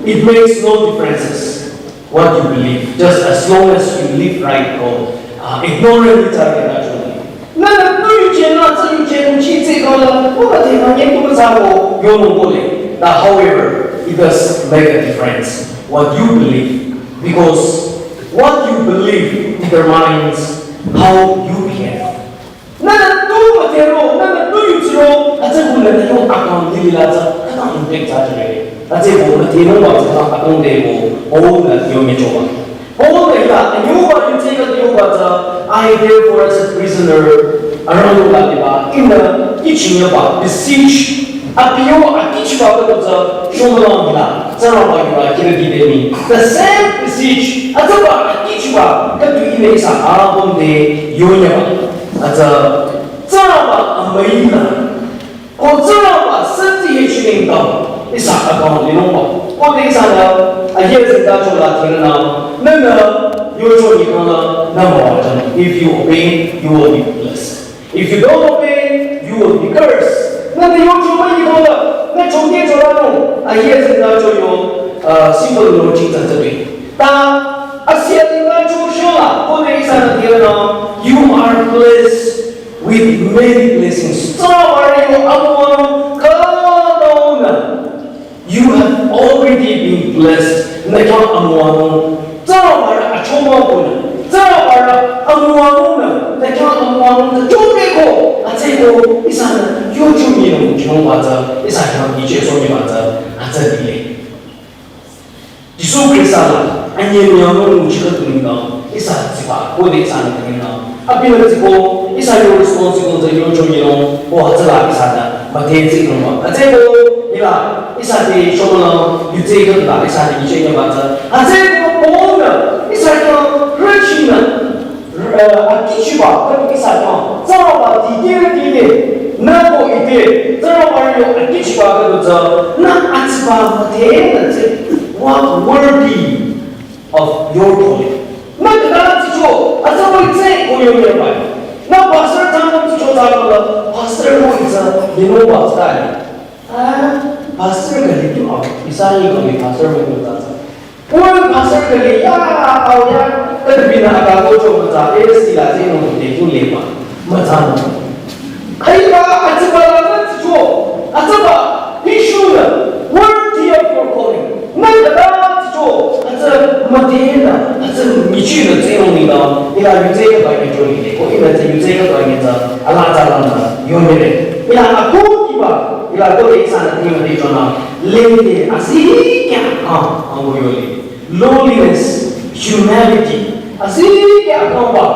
It makes no differences what you believe, just as long as you live right ko. Ah, ignorant ni zara na cho. Nühnü tu yuje nü tsü yuje nguchi tsü kala, ko ba te na nyi tu sa ko yonung kohle. Now, however, it does make a difference what you believe, because what you believe determines how you behave. Nühnü tu müdhero, nühnü tu yuchiro, atsü ko nühnü yo akang lila tsü, kata impact tsü jüre. Atsü ko müdhero wa tsü akang de ko, o nü yo me choba. Paul-nü hita, anyuba yutse ka anyuba tsü, I therefore as a prisoner, arang la diba, in the teaching ba, beseech, abiyo akichiba ka tsü, shomala hita, tsaraba yurü kira di de mi. The same beseech, atsüba akichiba, ka tu ine ihsa abon de yonyeba. Atsü, tsaraba amüila. Ko tsaraba senti he chining tao, ihsa akang linungba. Ko de ihsanü, aye zengtacho la tirünü, nühnü, yocho nikang la, nüma wa jang. If you obey, you will be blessed. If you don't obey, you will be cursed. Nühnü yocho ma nikang la, nü chongke chola nung, aye zengtacho yo, uh, simple logic tsü tsü. Ta, asia zengtacho shola, ko de ihsanü tirünü, you are blessed with many blessings. Tsaraba yo amüwanung khütaonü. You have already been blessed. Nü khyang amüwanung. Tsaraba achomang konü. Tsaraba amüwanung nü. Nü khyang amüwanung nü. Chomang ko. Atsü ko ihsanü yocho mi nung chomang ba tsü. Ihsa khyang iche so mi ba tsü. Atsü dile. Jisu Khrista la, anye myanung nguchi khüdu nengdang, ihsa tsiba, ko de ihsa nengdang. Abinü tsiko, ihsa yo responsible tsü yocho yinung, ko hütsüla ihsanü, Müdhe tsü nungba. Hütsüko hila ihsa te shomülang yutse khüdu la ihsa te nyicheh nyaba tsü. Hütsüko Paul-nü ihsa khyang rüchinü, eh, akichiba khüdu ihsa khyang. Tsingrangba dikehrüti te, nü ko ite, Tsingrangba yo akichiba khüdu tsü, nü atsiba müdhenü tsü, walk worthy of your calling. Nü khüta tsicho, atsaba itse ko yo nyaba. Nü pastor thsanung tsicho thsa ko la, pastor ko itsa, yinungba tsü ta ni. Ah, pastor kali tu au, ihsa ni kali pastor mo ko ta tsü. Ko pastor kali ya, au ya, khüdu binü aka ko cho mo tsü, A S T la tsü mo te tu le ba, mo tsü mo. Khaiba atsiba la nü tsicho, atsaba, issue nü, worthy of your calling. Nü khüta tsicho, atsü müdhenü, atsü nyichehnü tsü yong ni da, ila yutse khaba nyi cho ni de, ko ila tsü yutse khaba nyi tsü, ala tsü la nü, yo ni de. Ila aku kiba, ila ko de ihsa nü ni müdhe cho nü, lengte, asi kya, ah, ang ko yo ni. Lowliness, humility. Asi kya kamba.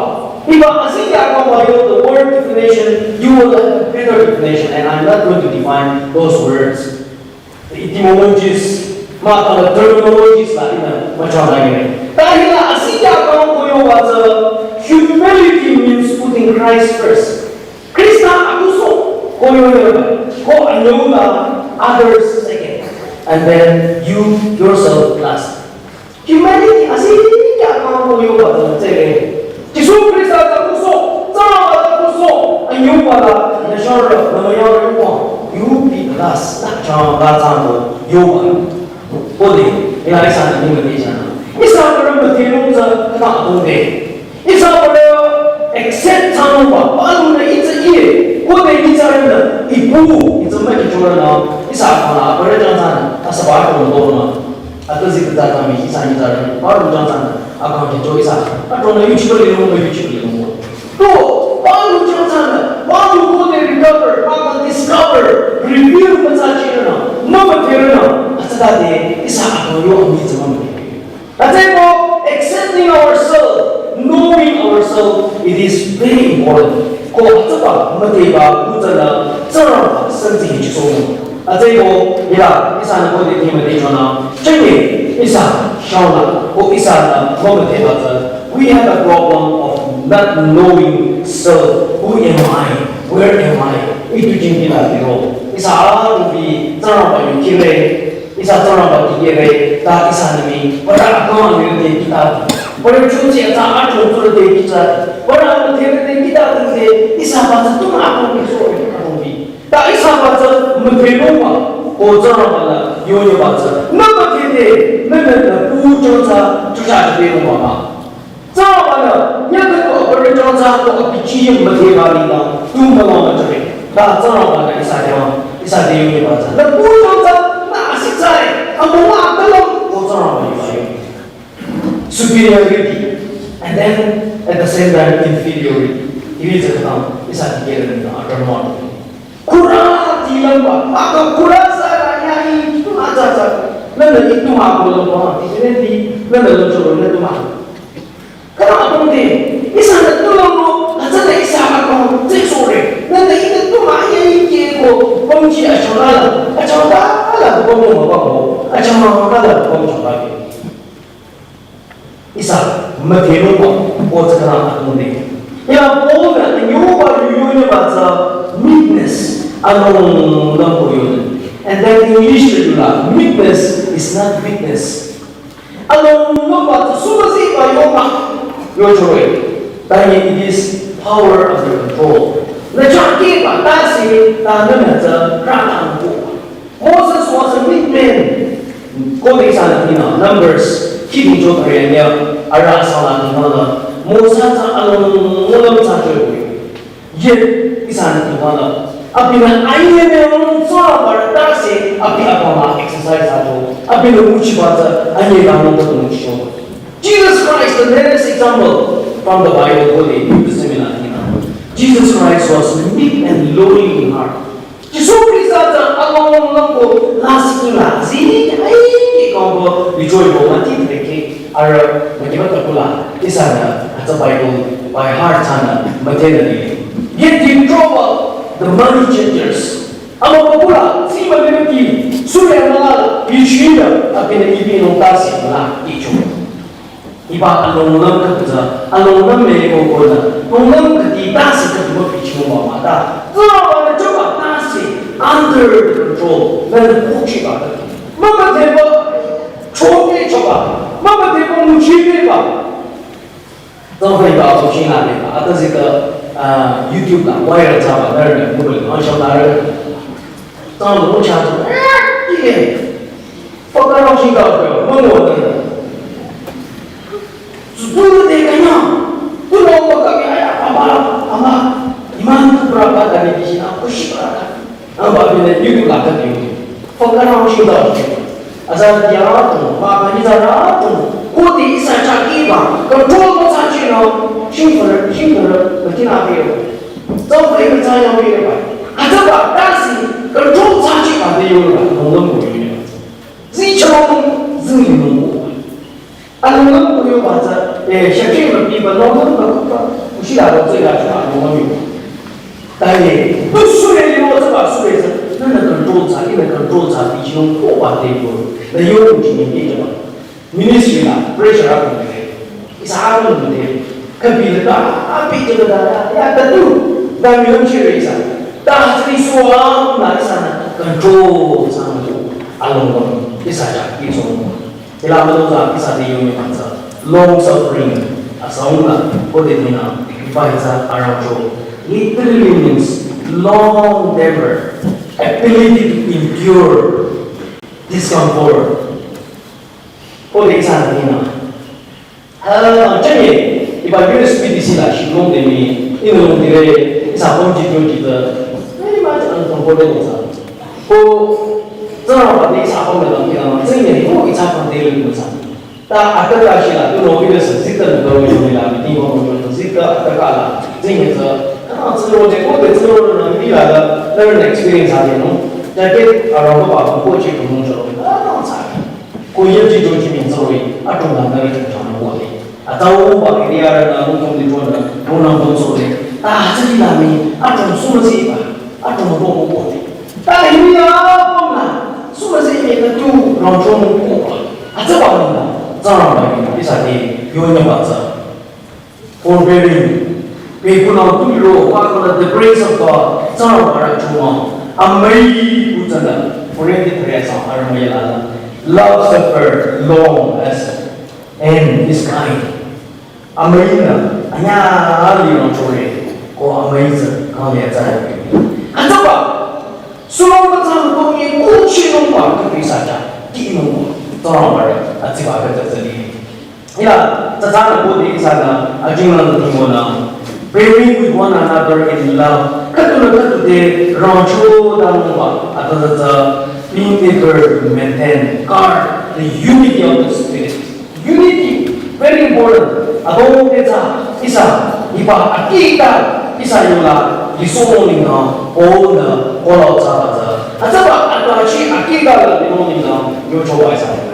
Hiba asi kya kamba, you know, the word definition, you will have a better definition, and I'm not going to define those words. The etymologies, ma kala terminologies la ina, ma chana ina. Ta hila asi kya kamba ko yo wa tsü, humility means putting Christ first. Krista akuso, ko yo yo, ko anyonga, others second, and then you yourself last. Humanity asi kya kang ko yo ba tsü le. Jisu Krista ta kuso, tsa ba ta kuso, anyonga la, na shara, na ma ya yo ba, you be last, na cha ba ta ko yo ba. Ko de, ina ihsa ni ma de cha. Ihsa ko ram ba te lo tsü, ta ko de. Ihsa pala accept thsanungba, palu nü itsa iye, ko de itsa rü nü, ipu, itsa ma kichora nü, ihsa pala, pala jang thsanü, asaba ko ndo nü, ata zi kata thami, ihsa ni thsanü, palu jang thsanü, akang kicho ihsa, ato nü yuchi pala nü, yuchi pala nü. To, palu jang thsanü, palu ko de recover, palu discover, reveal ma thsa chira nü, ma ma thera nü, atsa de, ihsa ato yo ami thsa ma ma. Hütsüko accepting ourselves, knowing ourselves, it is very important. Ko hütsüba müdheba kutsala Tsingrangba sanzi hichisono. Hütsüko ila ihsa nü ko de kima de chona. Chenge ihsa shaola ko ihsa nü ko müdheba tsü. We have a problem of not knowing self. Who am I? Where am I? Itu jingkila diro. Ihsa arubi Tsingrangba yukire. Ihsa Tsingrangba tikehre, ta ihsa nümi, para akang yurü te kita. Para chungsi atsa achung tsure te kita. Para amüthere te kita te, ihsa ba tsü tuma akang bi so, akang bi. Ta ihsa ba tsü müthe nungba, ko Tsingrangba la, yo yo ba tsü. Nü müthe te, nü nü nü pu chungsa, chucha te nungba ba. Tsingrangba-nü, nyakha ko abürü jangtsa ko abichi yim müdheba nengdang, tu mülong müchare. Ta Tsingrangba-nü ihsa te, ihsa te yungiba tsü. Nü pu jangtsa, nü asitsai, amüwa akülüm, ko Tsingrangba yuba yungi. Superiority, and then at the same time inferiority. Iri tsü kang, ihsa te kere nengdang, atamon. Khura tilamba, aka khura sa la ya i tuma tsatsa. Nana i tuma ko lamba, definitely, nana lo choro na tuma. Kana apong te, ihsa na tuma mo, atsa na ihsa apong, te sore. Nana i na tuma ya i ke ko, pongji achangala, achangala ko pong mo ba ko, achangala ko pong changala. Ihsa, müdhenungba, ko tsü kara atunde. Ya, Paul-nü, nyoba yuyo nyeba tsü meekness, along lang ko yone. And then English la, meekness is not weakness. Along lang ba tsü suma si ba yoma, yo chore. Tanye it is power under control. Na chake ba, ta si, ta na na tsü, kara atunde. Moses was a meek man. Ko de sa na tina, Numbers, kiding jo tare anya, ara sa la tina la. Moses ta along ngulam sa jo. Yet, ihsa na tina la. Abinü aye ne mong sa para ta se, abi apa ma exercise sa jo. Abinü uchi ba ta, aye la mong ta mong jo. Jesus Christ, the greatest example from the Bible, ko de, New Testament la tina. Jesus Christ was meek and lowly in heart. Jisu Krista ta along lang ko last king la, zi ai ki kong ko rejoice ko mati teki, ara mati mata kula, ihsa na, atsa Bible, by heart sana, mati na ni. Yet he drove out the money changers. Ama bakula, si ba lebe ki, sure mala, bi shi da, a kene ibi nung tasi mala, icho. Iba alongnam khüta, alongnam me ko ko na, longnam khüti tasi khüta mo pichi mo ma ta. Zara wa na choba tasi, under the control, na na kuchi ba khüti. Mama te ba, choke choba, mama te ba muchi be ba. Zong fei ba, zong shi na be ba, ata zi ka, ah, YouTube la, viral za ba, na re, mo le, ma shao na re. Zong lo cha zo, eh, ye. Pagara shi ga ga, mangwa de. Zubulu de kanya. Tulo pagara ya, ama, ama. Iman tu berapa dari di sini, aku shi berapa. Amba bine yudu la ka biyu. Pagara shi ga. Aza ya tu, ba ba ni za ra tu. Ko di isa cha ki ba. Control mo sa chi no. Shi fere, shi fere, ba ki na biyu. Zong fere ka cha ya biyu ba. Aza ba, tasi, control sa chi ba biyu ba. Nong nong biyu. Zi chong, zi nung. Anung nung kuyo ba za, eh, shakri ba bi ba nung nung ba ku ba, ku shi la ba zui la shi ba nung nung yo. Ta ye, bu su le yo za ba su le za, na na control za, ina control za, bi shi nung ko ba de yo, na yo ku ji ni de ba. Ministry la, pressure a ku de. Isa a ku de. Ka bi le ba, a bi de ba da, ya ta tu, da mi yo shi re sa. Ta ha zi su a, na isa na control za, anung nung, isa ja, ki so. Ila mado za kisa de yong yong sa. Long suffering. Asa unga, ko de mina, ikipa hisa arangcho. Literally means long temper, ability to endure discomfort. Ko de kisa de mina. Ha, chanye, iba U S P D C la shi long de mi, ino long de re, isa hong ji yong ji de. Very much uncomfortable sa. Ko, zara ba de isa hong de long de ma, zara ye, ko isa hong de long sa. Ta ata ta shi la, tu no bi de sa, zita no ga yo la, mi ti mo mo zita ata ka la, zin ye za, ka na zero de ko de zero na mi la da, learn experience a de no. Ta ke a ro ba ko ko chi ko no jo. Ah, no sa. Ko ye ji jo ji min zero, a tong na na ri tong na wo de. A ta wo ba ke ya na mo ko de jo na, mo na mo so de. Ta zin la mi, a tong su ma si ba, a tong ko ko ko de. Ta hi ya ko na, su ma si mi na tu, ro jo mo ko ba. A za ba na, za ba ni, isa de, yo ni ba za. Forbearing. Pe kuna tu ro, pa kuna the grace of God. Tsara para chuma. Amai ku tsana. Pure de pure sa, aramai la. Love suffer long as and is kind. Amai na, anya ali no chore. Ko amai sa, kang ya tsara. Ataba. Suno ka tsara ko ni ku chi no ma ka pisa ta. Ki no. Tsara para. Atiba ka tsali. Ila, tsatsana ko de isa na, ajing na timo na. Bearing with one another in love. Khüdu na khüdu de rangcho da mo ba, ata tsa tsa, being able to maintain, guard the unity of the spirit. Unity, very important. Ado de tsa, isa, iba akita, isa yola, liso mo ni na, o na, ko lao tsa ba tsa. Atsa ba, ata chi akita la, liso mo ni na, yo cho ba isa.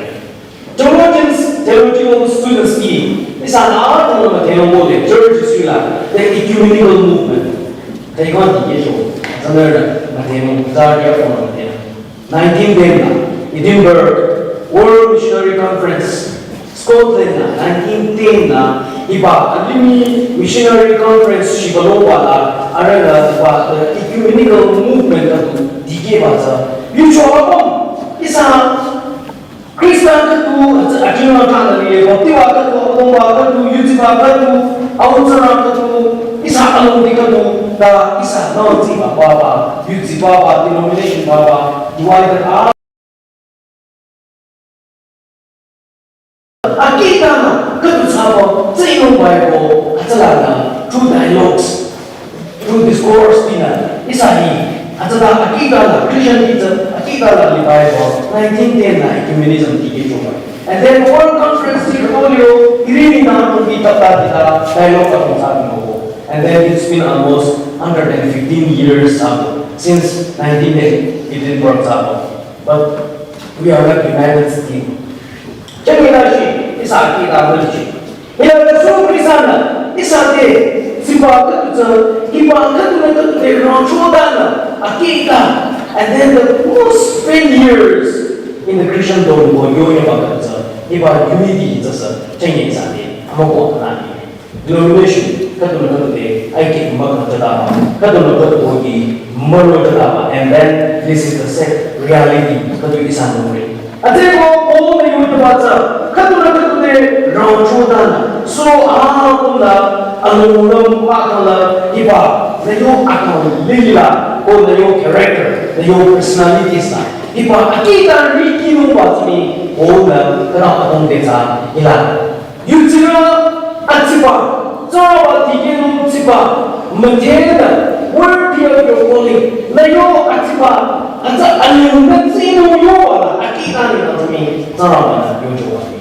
Theologians, theological students ki, isa na atong na theology, church history la, the ecumenical movement. Taiwan di ye cho, sanar na theology, za ya ko na theology. Nineteen ten na, Edinburgh, World Missionary Conference, Scotland na, nineteen ten na, iba, alimi missionary conference, shibalo wala, ara na, iba, the ecumenical movement na, di ye ba za. Yu cho apom, isa, Krista khüdu, atsa, akinwa thana liye, baptiba khüdu, abongba khüdu, yuziba khüdu, auntsara khüdu, isa alongdi khüdu, ta isa nauntsiba baba, yuziba ba, denomination baba, divided up. Akita na, khüdu sabo, tsino Bible, atsala na, through dialogues. Through discourse tina, isa hi, atsata akita la, Christian teacher, akita la revival, nineteen ten na ecumenism ti ke chuma. And then World Conference ti ko liro, irini na ko bi tata tita, dialogue ka kong sa ko. And then it's been almost hundred and fifteen years ago, since nineteen ten, Edinburgh Sabbath. But we are not united still. Chakita shi, isa akita mulchi. Hila Yesu Krista na, isa te, sipa khüdu tsü, hiba khüdu na khüdu te rong choda na, akita. And then the most failures in the Christian dong ko yo ya ba ka tsü, hiba unity tsü sa, chanye sa de, amo ko na ni. Denomination, khüdu na khüdu de, aike mba ka tsü da ma, khüdu na khüdu ko ki, maro tsü da ma, and then this is the sad reality, khüdu isa mo re. Ate ko, ko ne yu ba tsü, khüdu na khüdu de, rao chu da na, so a ko na, anu na ma ka la, hiba, na yo a ka lila, ko na yo character, na yo personalities na. Hiba akita riki nungba tsini, o na kana atong de sa ila. Yutsira atsiba, tsaba dike nung tsiba, matena, worthy of your calling. Na yo atsiba, atsa anu na tsinu yo wala, akita ni na tsini, tsaba na yo jo wala.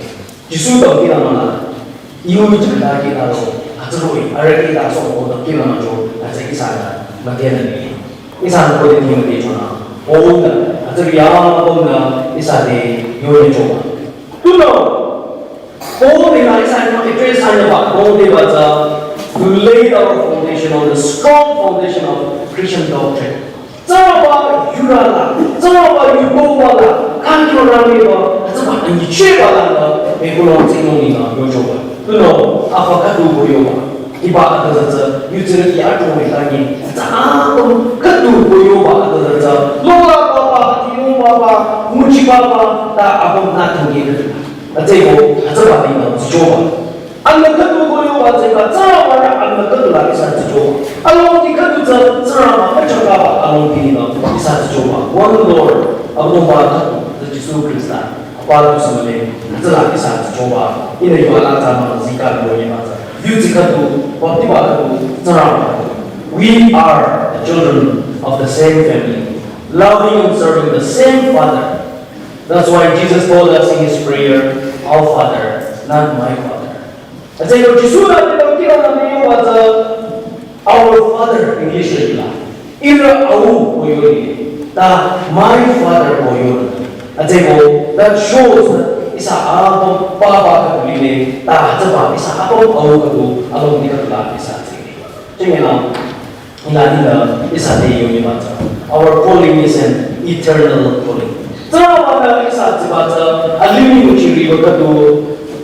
Jisu tong kina mana, iu ni chakda kina lo, atsarui, are kina so ko tong kina majo, atsa isa na, matena ni. Isa na ko de ni mate chona, o na, atsari ya ko na, isa de, yo ni jo. Tuno, ko de na isa na address anya ba, ko de ba za, to lay our foundation on the strong foundation of Christian doctrine. Tsaba yurala, tsaba yuko wala, kanto rami ba, tsaba anyi che wala ba, me ko long tsino ni na yo jo ba. Tuno, afa khüdu ko yo ba. Hiba ata za za, yutsira ki ato me ta ni, tsaba khüdu ko yo ba ata za za. Lola ba ba, ati yo ba ba, muchi ba ba, ta abang na tong ye. Atsai ko, atsaba ni na, jo ba. Anna khüdu ko yo ba tsai ba, tsaba ra anna khüdu la isa tsi jo. Along ti khüdu tsü, tsaba ma, khüdu ka ba, along ti ni na, isa tsi jo ba. One Lord, abu ba khüdu, tsü Jisu Krista. Apa tu sa le, tsü la isa tsi jo ba. Ina yo ala tsaba ma, zika lo ye ba tsü. Yu tsi khüdu, ba ti ba khüdu, tsaba ma. We are the children of the same family, loving and serving the same Father. That's why Jesus told us in his prayer, "Our Father, not my Father." Atsai ko Jisu na te tong kira na ne yo wa tsü, "Our Father," English le la. Ira au ko yo ni. Ta, "My Father," ko yo ni. Atsai ko, that shows that isa abo papa ka tu ni, ta, tsaba isa abo au ka tu, abo ni ka tu la isa tsai. Chenge na, ila ila, isa de yo ni ba tsü. Our calling is an eternal calling. Tsaba na isa tsiba tsü, alimi mu chiri ba ka tu,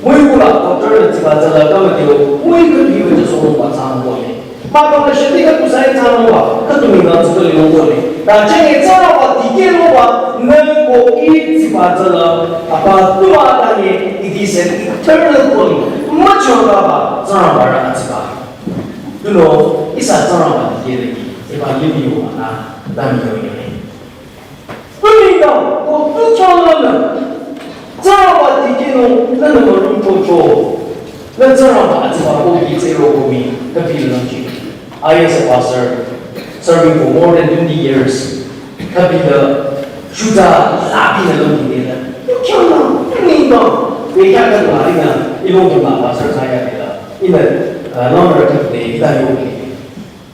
mui kula doctor na tsiba tsü la ka ma tio, mui ka tu yo tsü so ba tsü mo ko le. Ma ka na shati ka tu sai tsü mo ba, ka tu mi na tsü ka le mo ko le. Ta chenge tsaba dike mo ba, na ko i tsiba tsü la, apa tu ma ta ni, it is an eternal calling. Ma chong ka ba, tsaba ra tsiba. Tuno, isa tsaba dike le, iba limi yo na, dami yo yo. Tuninga, ko tu chong na, tsaba dike no, na na ma rum to cho. Na tsaba atsiba ko ki tsero ko mi, ka pi lang chi. I as a pastor, serving for more than twenty years, ka pi la, shuta, la pi na lang ki de la. Tu chong na, tuninga, pe ka ka la ri na, ilong ki ma pastor sa ya de la. Ina, uh, number two de, ita yo ki.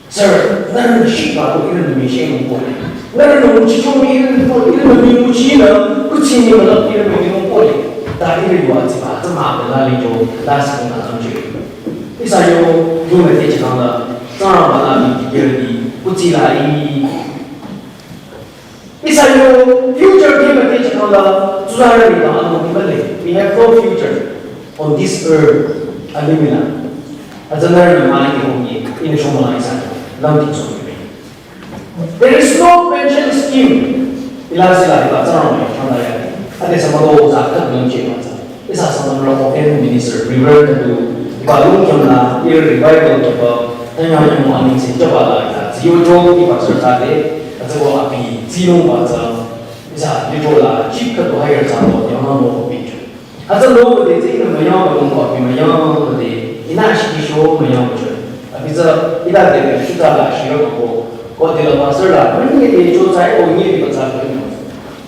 Sir, ngarü nü shiba ko ihrü nü müshe nung ko le. Ngarü nü müchi chong ihrü nü ko, ihrü nü müchi nü, kuchi ni mala ihrü nü nung ko le. Ta ihrü yo atsiba, atsiba la le jo, la sa na tam je. Isa yo, yo me te chang la, sa ba la ni ki ihrü ni, kuchi la i. Isa yo future ki mate chikang la, tsuzarü ni ba amo ki male. We have no future on this earth. Alimina. Azanarü ni mali ki hongi, in shomala isa. Lam ki so ni. There is no pension scheme. Ila sila, ila tsarong ni, chanda ya. Ate sa ma do za ka dun che ma za. Isa sa ma ro ko en minister, Reverend du, ba lung kyam na, ir revival ba, tanya yang mo ani se jaba la, ila, zi yo jo, iba sa ta de, Atsa ko abi, zi nung ba tsü, isa, litro la, chip ka to higher tsü to, yang ma mo ko pi. Atsa lo ko de, zi ina ma yang ba nung ko abi, ma yang ba de, ina shi ki sho, ma yang ba sho. Abi tsü, ida de, de, shi ta la, shi ro ko, ko de la pastor la, ma ni de, cho tsai, ko ni de, ba tsü, ko ni.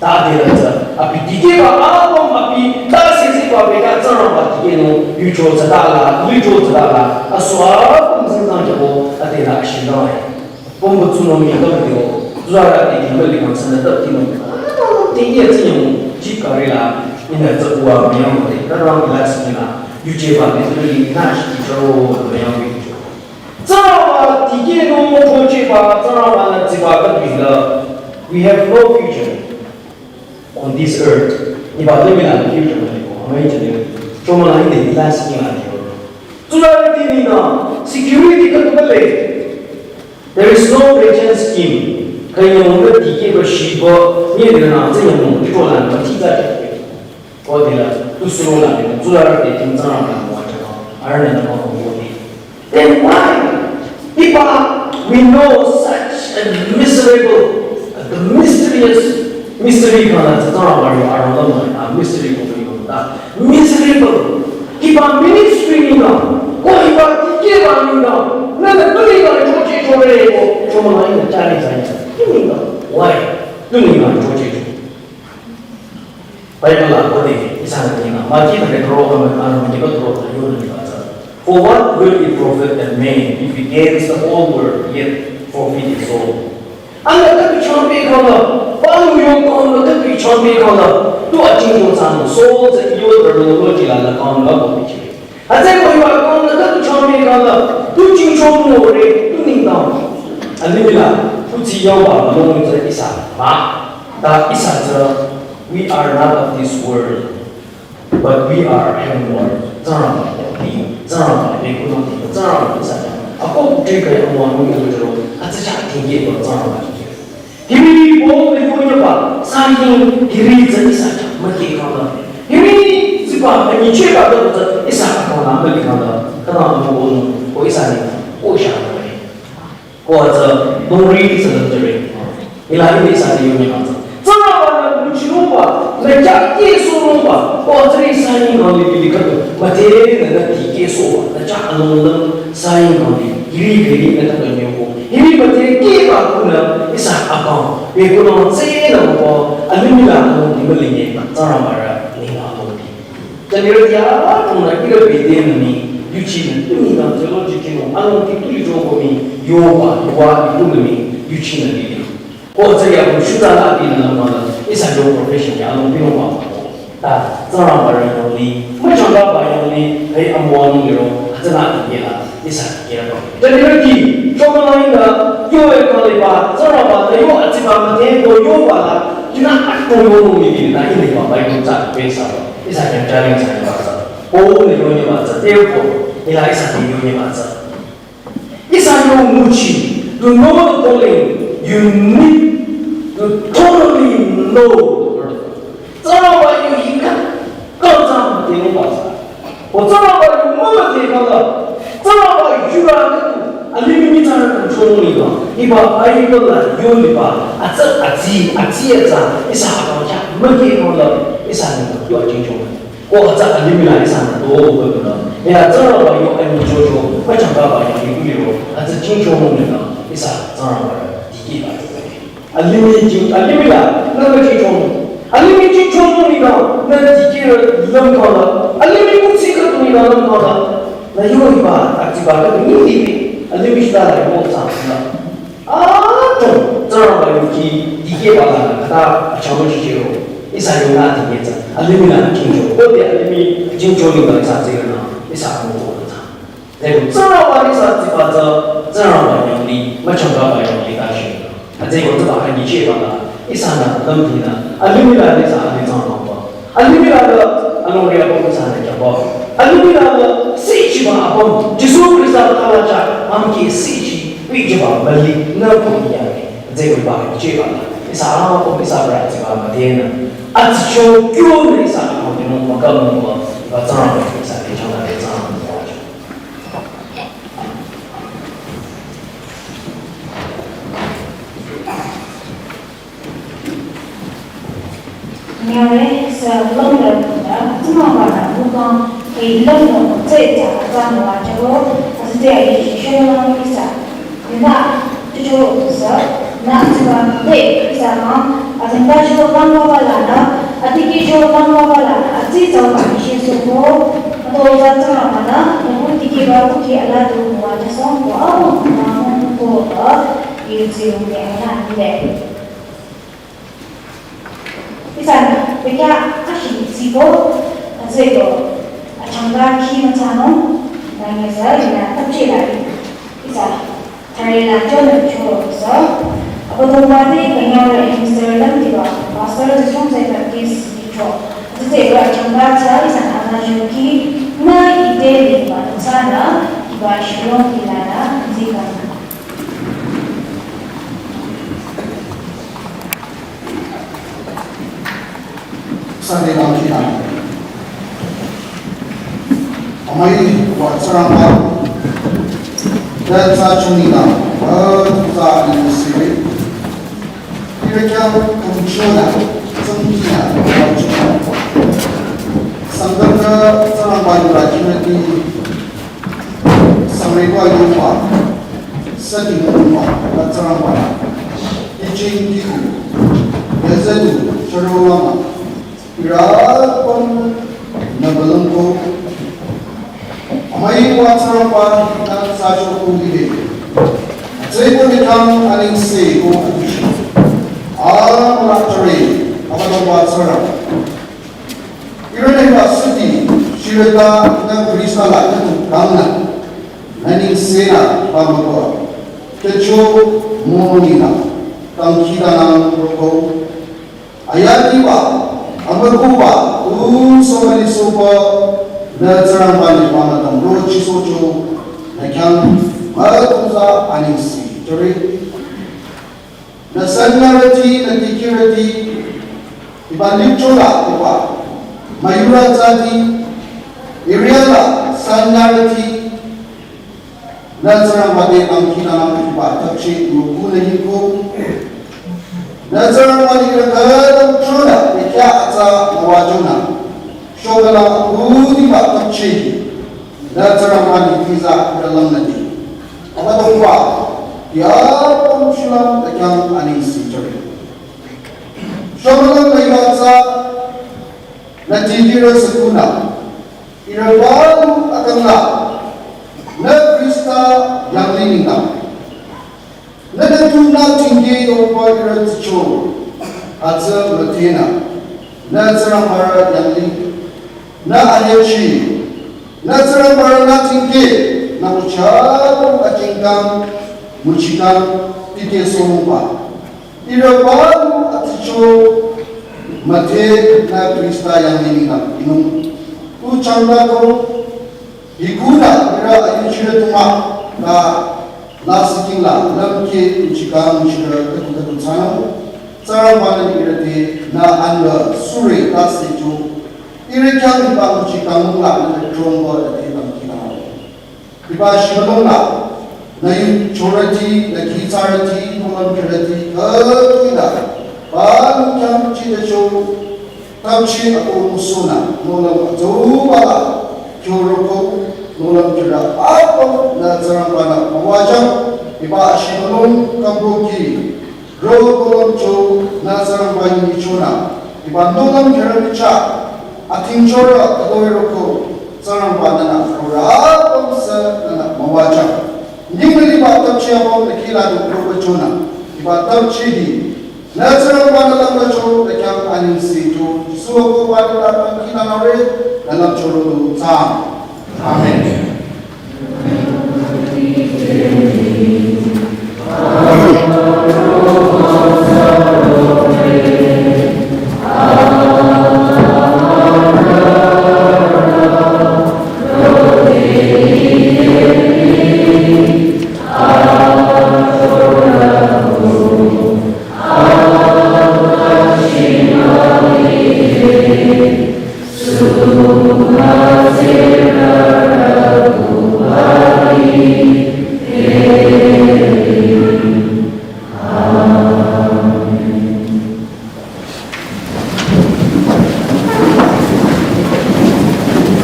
Ta de la tsü, abi dikeh ba, a ko abi, ta si si ba, be ka tsü ra ba dikeh nung, yu cho tsü ta la, lu cho tsü ta la, a so a, ko zi zang ko, a de la, shi la, Pumbu tsunung ya kang tio, zara te kimba li kang sana tap tino. Te iya tsi yang, ji kari la, ina tsa uwa mayang te, karang ila sini la, yu che ba, ni tuli ina shi ki charo mayang wi. Tsara ba, dikeh nung mo cho che ba, tsara ba na tsi ba ka tui la. We have no future on this earth. Hiba limih la future mah liko, amai jale. Shomala ide last king la liko. Tsurüti nengdang security khüdu male. There is no pension scheme. Kanyang dikehba shiba, nyedrena tsü yangmong, iko la mati za. Kodila, tu suro la, tu la rate, tu zara la, mo acha, arana na mo wodi. Then why? Hiba, we know such a miserable, the mysterious, mystery kana, zara la, arana na, a mystery ko ni ta. Miserable. Hiba ministry ni na, ko hiba dikehba ni na, na na tu ni na choche chore ko, choma na ina chari sa ina. Ni na, why? Tu ni na choche chore. Bible la kode, isa na ina, maki na retro ka ma, ano, maki ba tro ka yo ni ba sa. For what will it profit a man if he gains the whole world, yet forfeit his soul? Ana ka tu chambe kala, palu yo kala, ka tu chambe kala, tu a ching yo san, soul sa yo terminology la la kala ko bichi. Hütsüeko hiba kang nü khüdu changme kang nü, tu jingchong mo re, tu nengdang. Alimih la, tu tsiyangba, mülung tsü ihsa, mah. Ta ihsa tsü, we are not of this world, but we are heavenward. Tsingrangba, ni, Tsingrangba, ni, kunang ti, Tsingrangba, ihsa, ako, tu kaya, mo, mo, mo, mo, hütsü cha, tingge, ko, Tsingrangba, tingge. Hiri Paul nü yonyüba, sanying hiri tsü ihsa cha müke kang la. Hiri tsiba anyicheba tsü ihsa kang la müli kang la. Kang la mo ko ihsa ni ko sha la. Ko tsü dongri tsü la tsü re. Ila ni ihsa ni yonyüba tsü. Tsingrangba nü nguchinungba, nü kya ke sunungba, ko tsü re sanying kang li bili kang. Müte nü nü ti ke soba, nü cha along lang sanying kang li. Hiri hiri nü kang nyoko. Hiri müte keba kunü ihsa akang, be kunü tsü nü ko, alimih la alongdi mülinge, Tsingrangba rü neng alongdi. Tsingrangba ya, tunü ira bede nü ni, yuchi nü, tumi nü theology kino, alongdi tuli joko mi, yoba, yoba, ikunü mi, yuchi nü ni. Ko tsü ya ko shuta la bi nü la ma la, ihsa yo profession ya alongdi no ma. Ta, Tsingrangba rü yangli, müchangkaba yangli, hei amüwa nung yiro, hütsüla yela, ihsa yela. Tsingrangba, choma la yinda, yo e kang liba, Tsingrangba, ta yo atsiba müte, ko yoba la, yina atko yo nung mi bi na, yinda ba, ba yo tsa, be sa, ihsa yang jaring sa, ba sa. Ko ne yo ne ba sa, therefore, ila ihsa ne yo ne ba sa. Ihsa yo nguchi, to know the calling, you need to totally know the word of God. Tsingrangba yu hika, kang tsang te nung ba sa. Ko Tsingrangba yu mama te kang la, Tsingrangba yu ra ka tu, alimih mi tsang kan chong ni ba, hiba Bible la yo ni ba, atsa, atsi, atsi, atsa, ihsa akang cha, müke kang la, ihsa ni ba, yo ajing chong. Ko atsa alimih la ihsa nü do ko ko nü. Hila Tsingrangba yo anyi chocho, müchangkaba yo ni ku yo, atsa jingcho nung nü, ihsa Tsingrangba dikehba. Alimih jing, alimih la, nü ka jingcho nung. Alimih jingcho nung ni ka, nü dikeh lam ka la. Alimih ku tsi ka tu ni ka lam ka la. Nü yo hiba, atsiba ka ni ni bi. Alimih shita la yo sa la. Atong, Tsingrangba yu ki, dikehba la, kata, achang mo chichiro, ihsa yo na dikeh tsü, alimih la jingcho, ko de alimih jingcho ni ba ihsa tsü na, ihsa mo ko tsü. Teko, Tsingrangba ihsa tsiba tsü, Tsingrangba yangli, müchangkaba yangli ta shi. Ateko tsiba ka ni cheba la, ihsa na, lam di na, alimih la ihsa, alimih Tsingrangba. Alimih la, along ria bom ihsa na jabo. Alimih la, si chiba bom, Jisu Krista kala cha, am ki si chi, wi chiba bali, na ko ya. Zeko ba, chiba. Ihsa bom ihsa bra chiba ma dena. Atcho kyo ne ihsa ko ne mo ka mo ba, ba tsang, ihsa ke chang na ke tsang. Nyare sa longda da, Tsingrangba nü mükang, e longda tsü ta, ta mwa chabo, asüte a yi shi sholo lang ihsa. Nü, ticho sa, nü tsiba, de, ihsa ma, asüta cho lang wa ba la nü, atiki cho lang wa ba la nü, atsi tsao ma ni shi so ko, ato za Tsingrangba nü, nü bu tiki ba bu ki ala du mwa cha song ko, a bu ma mo ko, a, yu tsi yu ne, ala ni le. Ihsa nü, bekya ashi tsibo, azeko, achangka khi mütsanung, nangesa, yina tapche la, ihsa, thare la chonü choro sa, a Abüdongba te künyangre minister lümdiba Pastor Zechong Zaitan ke sitro. Zite wa changba cha isan ana juki na ite liba tsana iba shulong ilana zikana. Sade bangkina. Amai wa tsaramba. Dan sa chunina. Ba sa ni siri. Kira kya kumchona. Tsungkina. Sangam na tsaramba ni rakina ni. Sangre kwa yuma. Sadi yuma. Ba tsaramba. Ijin diku. Yazadu. Charolama. Ira pam na balangko. Amai wa tsaramba na sacho ko ide. Atsai ko ni kam aning se ko abishi. Ala mala tare. Abadongba tsara. Ira ne ba siti. Shirata na Krista la na tu kamna. Naning sena ba makwa. Kecho monina. Tangkita na roko. Ayatiba, amakuba, u somali sopa, na tsaramba ni pama tam ro chisocho, na kyang, ma tumza aning si, jore. Na sanyarati, na tikirati, iba lichola, iba, mayura zati, iriala, sanyarati, Na tsaramba te tangkina na iba tapchi yukuna yiko. Na tsaramba ni kaka tangchona, ikya atsa mawajona. Shogala kudi ba tapchi. Na tsaramba ni tiza kalang na di. Abadongba, ya pamshulam takyang aning si jore. Shogala kaiba atsa, na tikira sekuna. Ira balu akangla, na Krista yangli ningla. Na datu na tingge yoba ira ticho, atsa matena, na tsarambara yangli, na anechi, na tsarambara na tingge, na uchabu atingkang, muchikang, tite somuba. Ira balu aticho mate na Krista yangli ningla inung. U changda ko, hikuna ira ayuchira tuma na la siking la, lamke uchika muchira katu katu tsana. Tsaramba na ira te na anla sure ta sejo. Ira kyang iba uchika mungla na tromba na te bangkina. Iba shibalongla, na yu chorati, na ki tsarati, nolam kirati, katuida, ba nu kyang chita cho, tamchi ako musona, nolam azo bala, kyoroko, nolam kira, ako na tsarambana, mawajang, iba shibalong kamboki, Ro kolom cho na tsarang ba ni chona. Iba nolam kera ni cha. Ating chora adoi roko. Tsarang ba nana rora bom sa nana mawacha. Ning ni ba tam chia bom na kila do ro chona. Iba tam chi hi. Na tsarang ba na lam cho na kyang aning si to. Jisu ko ba na lam kila na re. Na lam choro do tsang. Amen.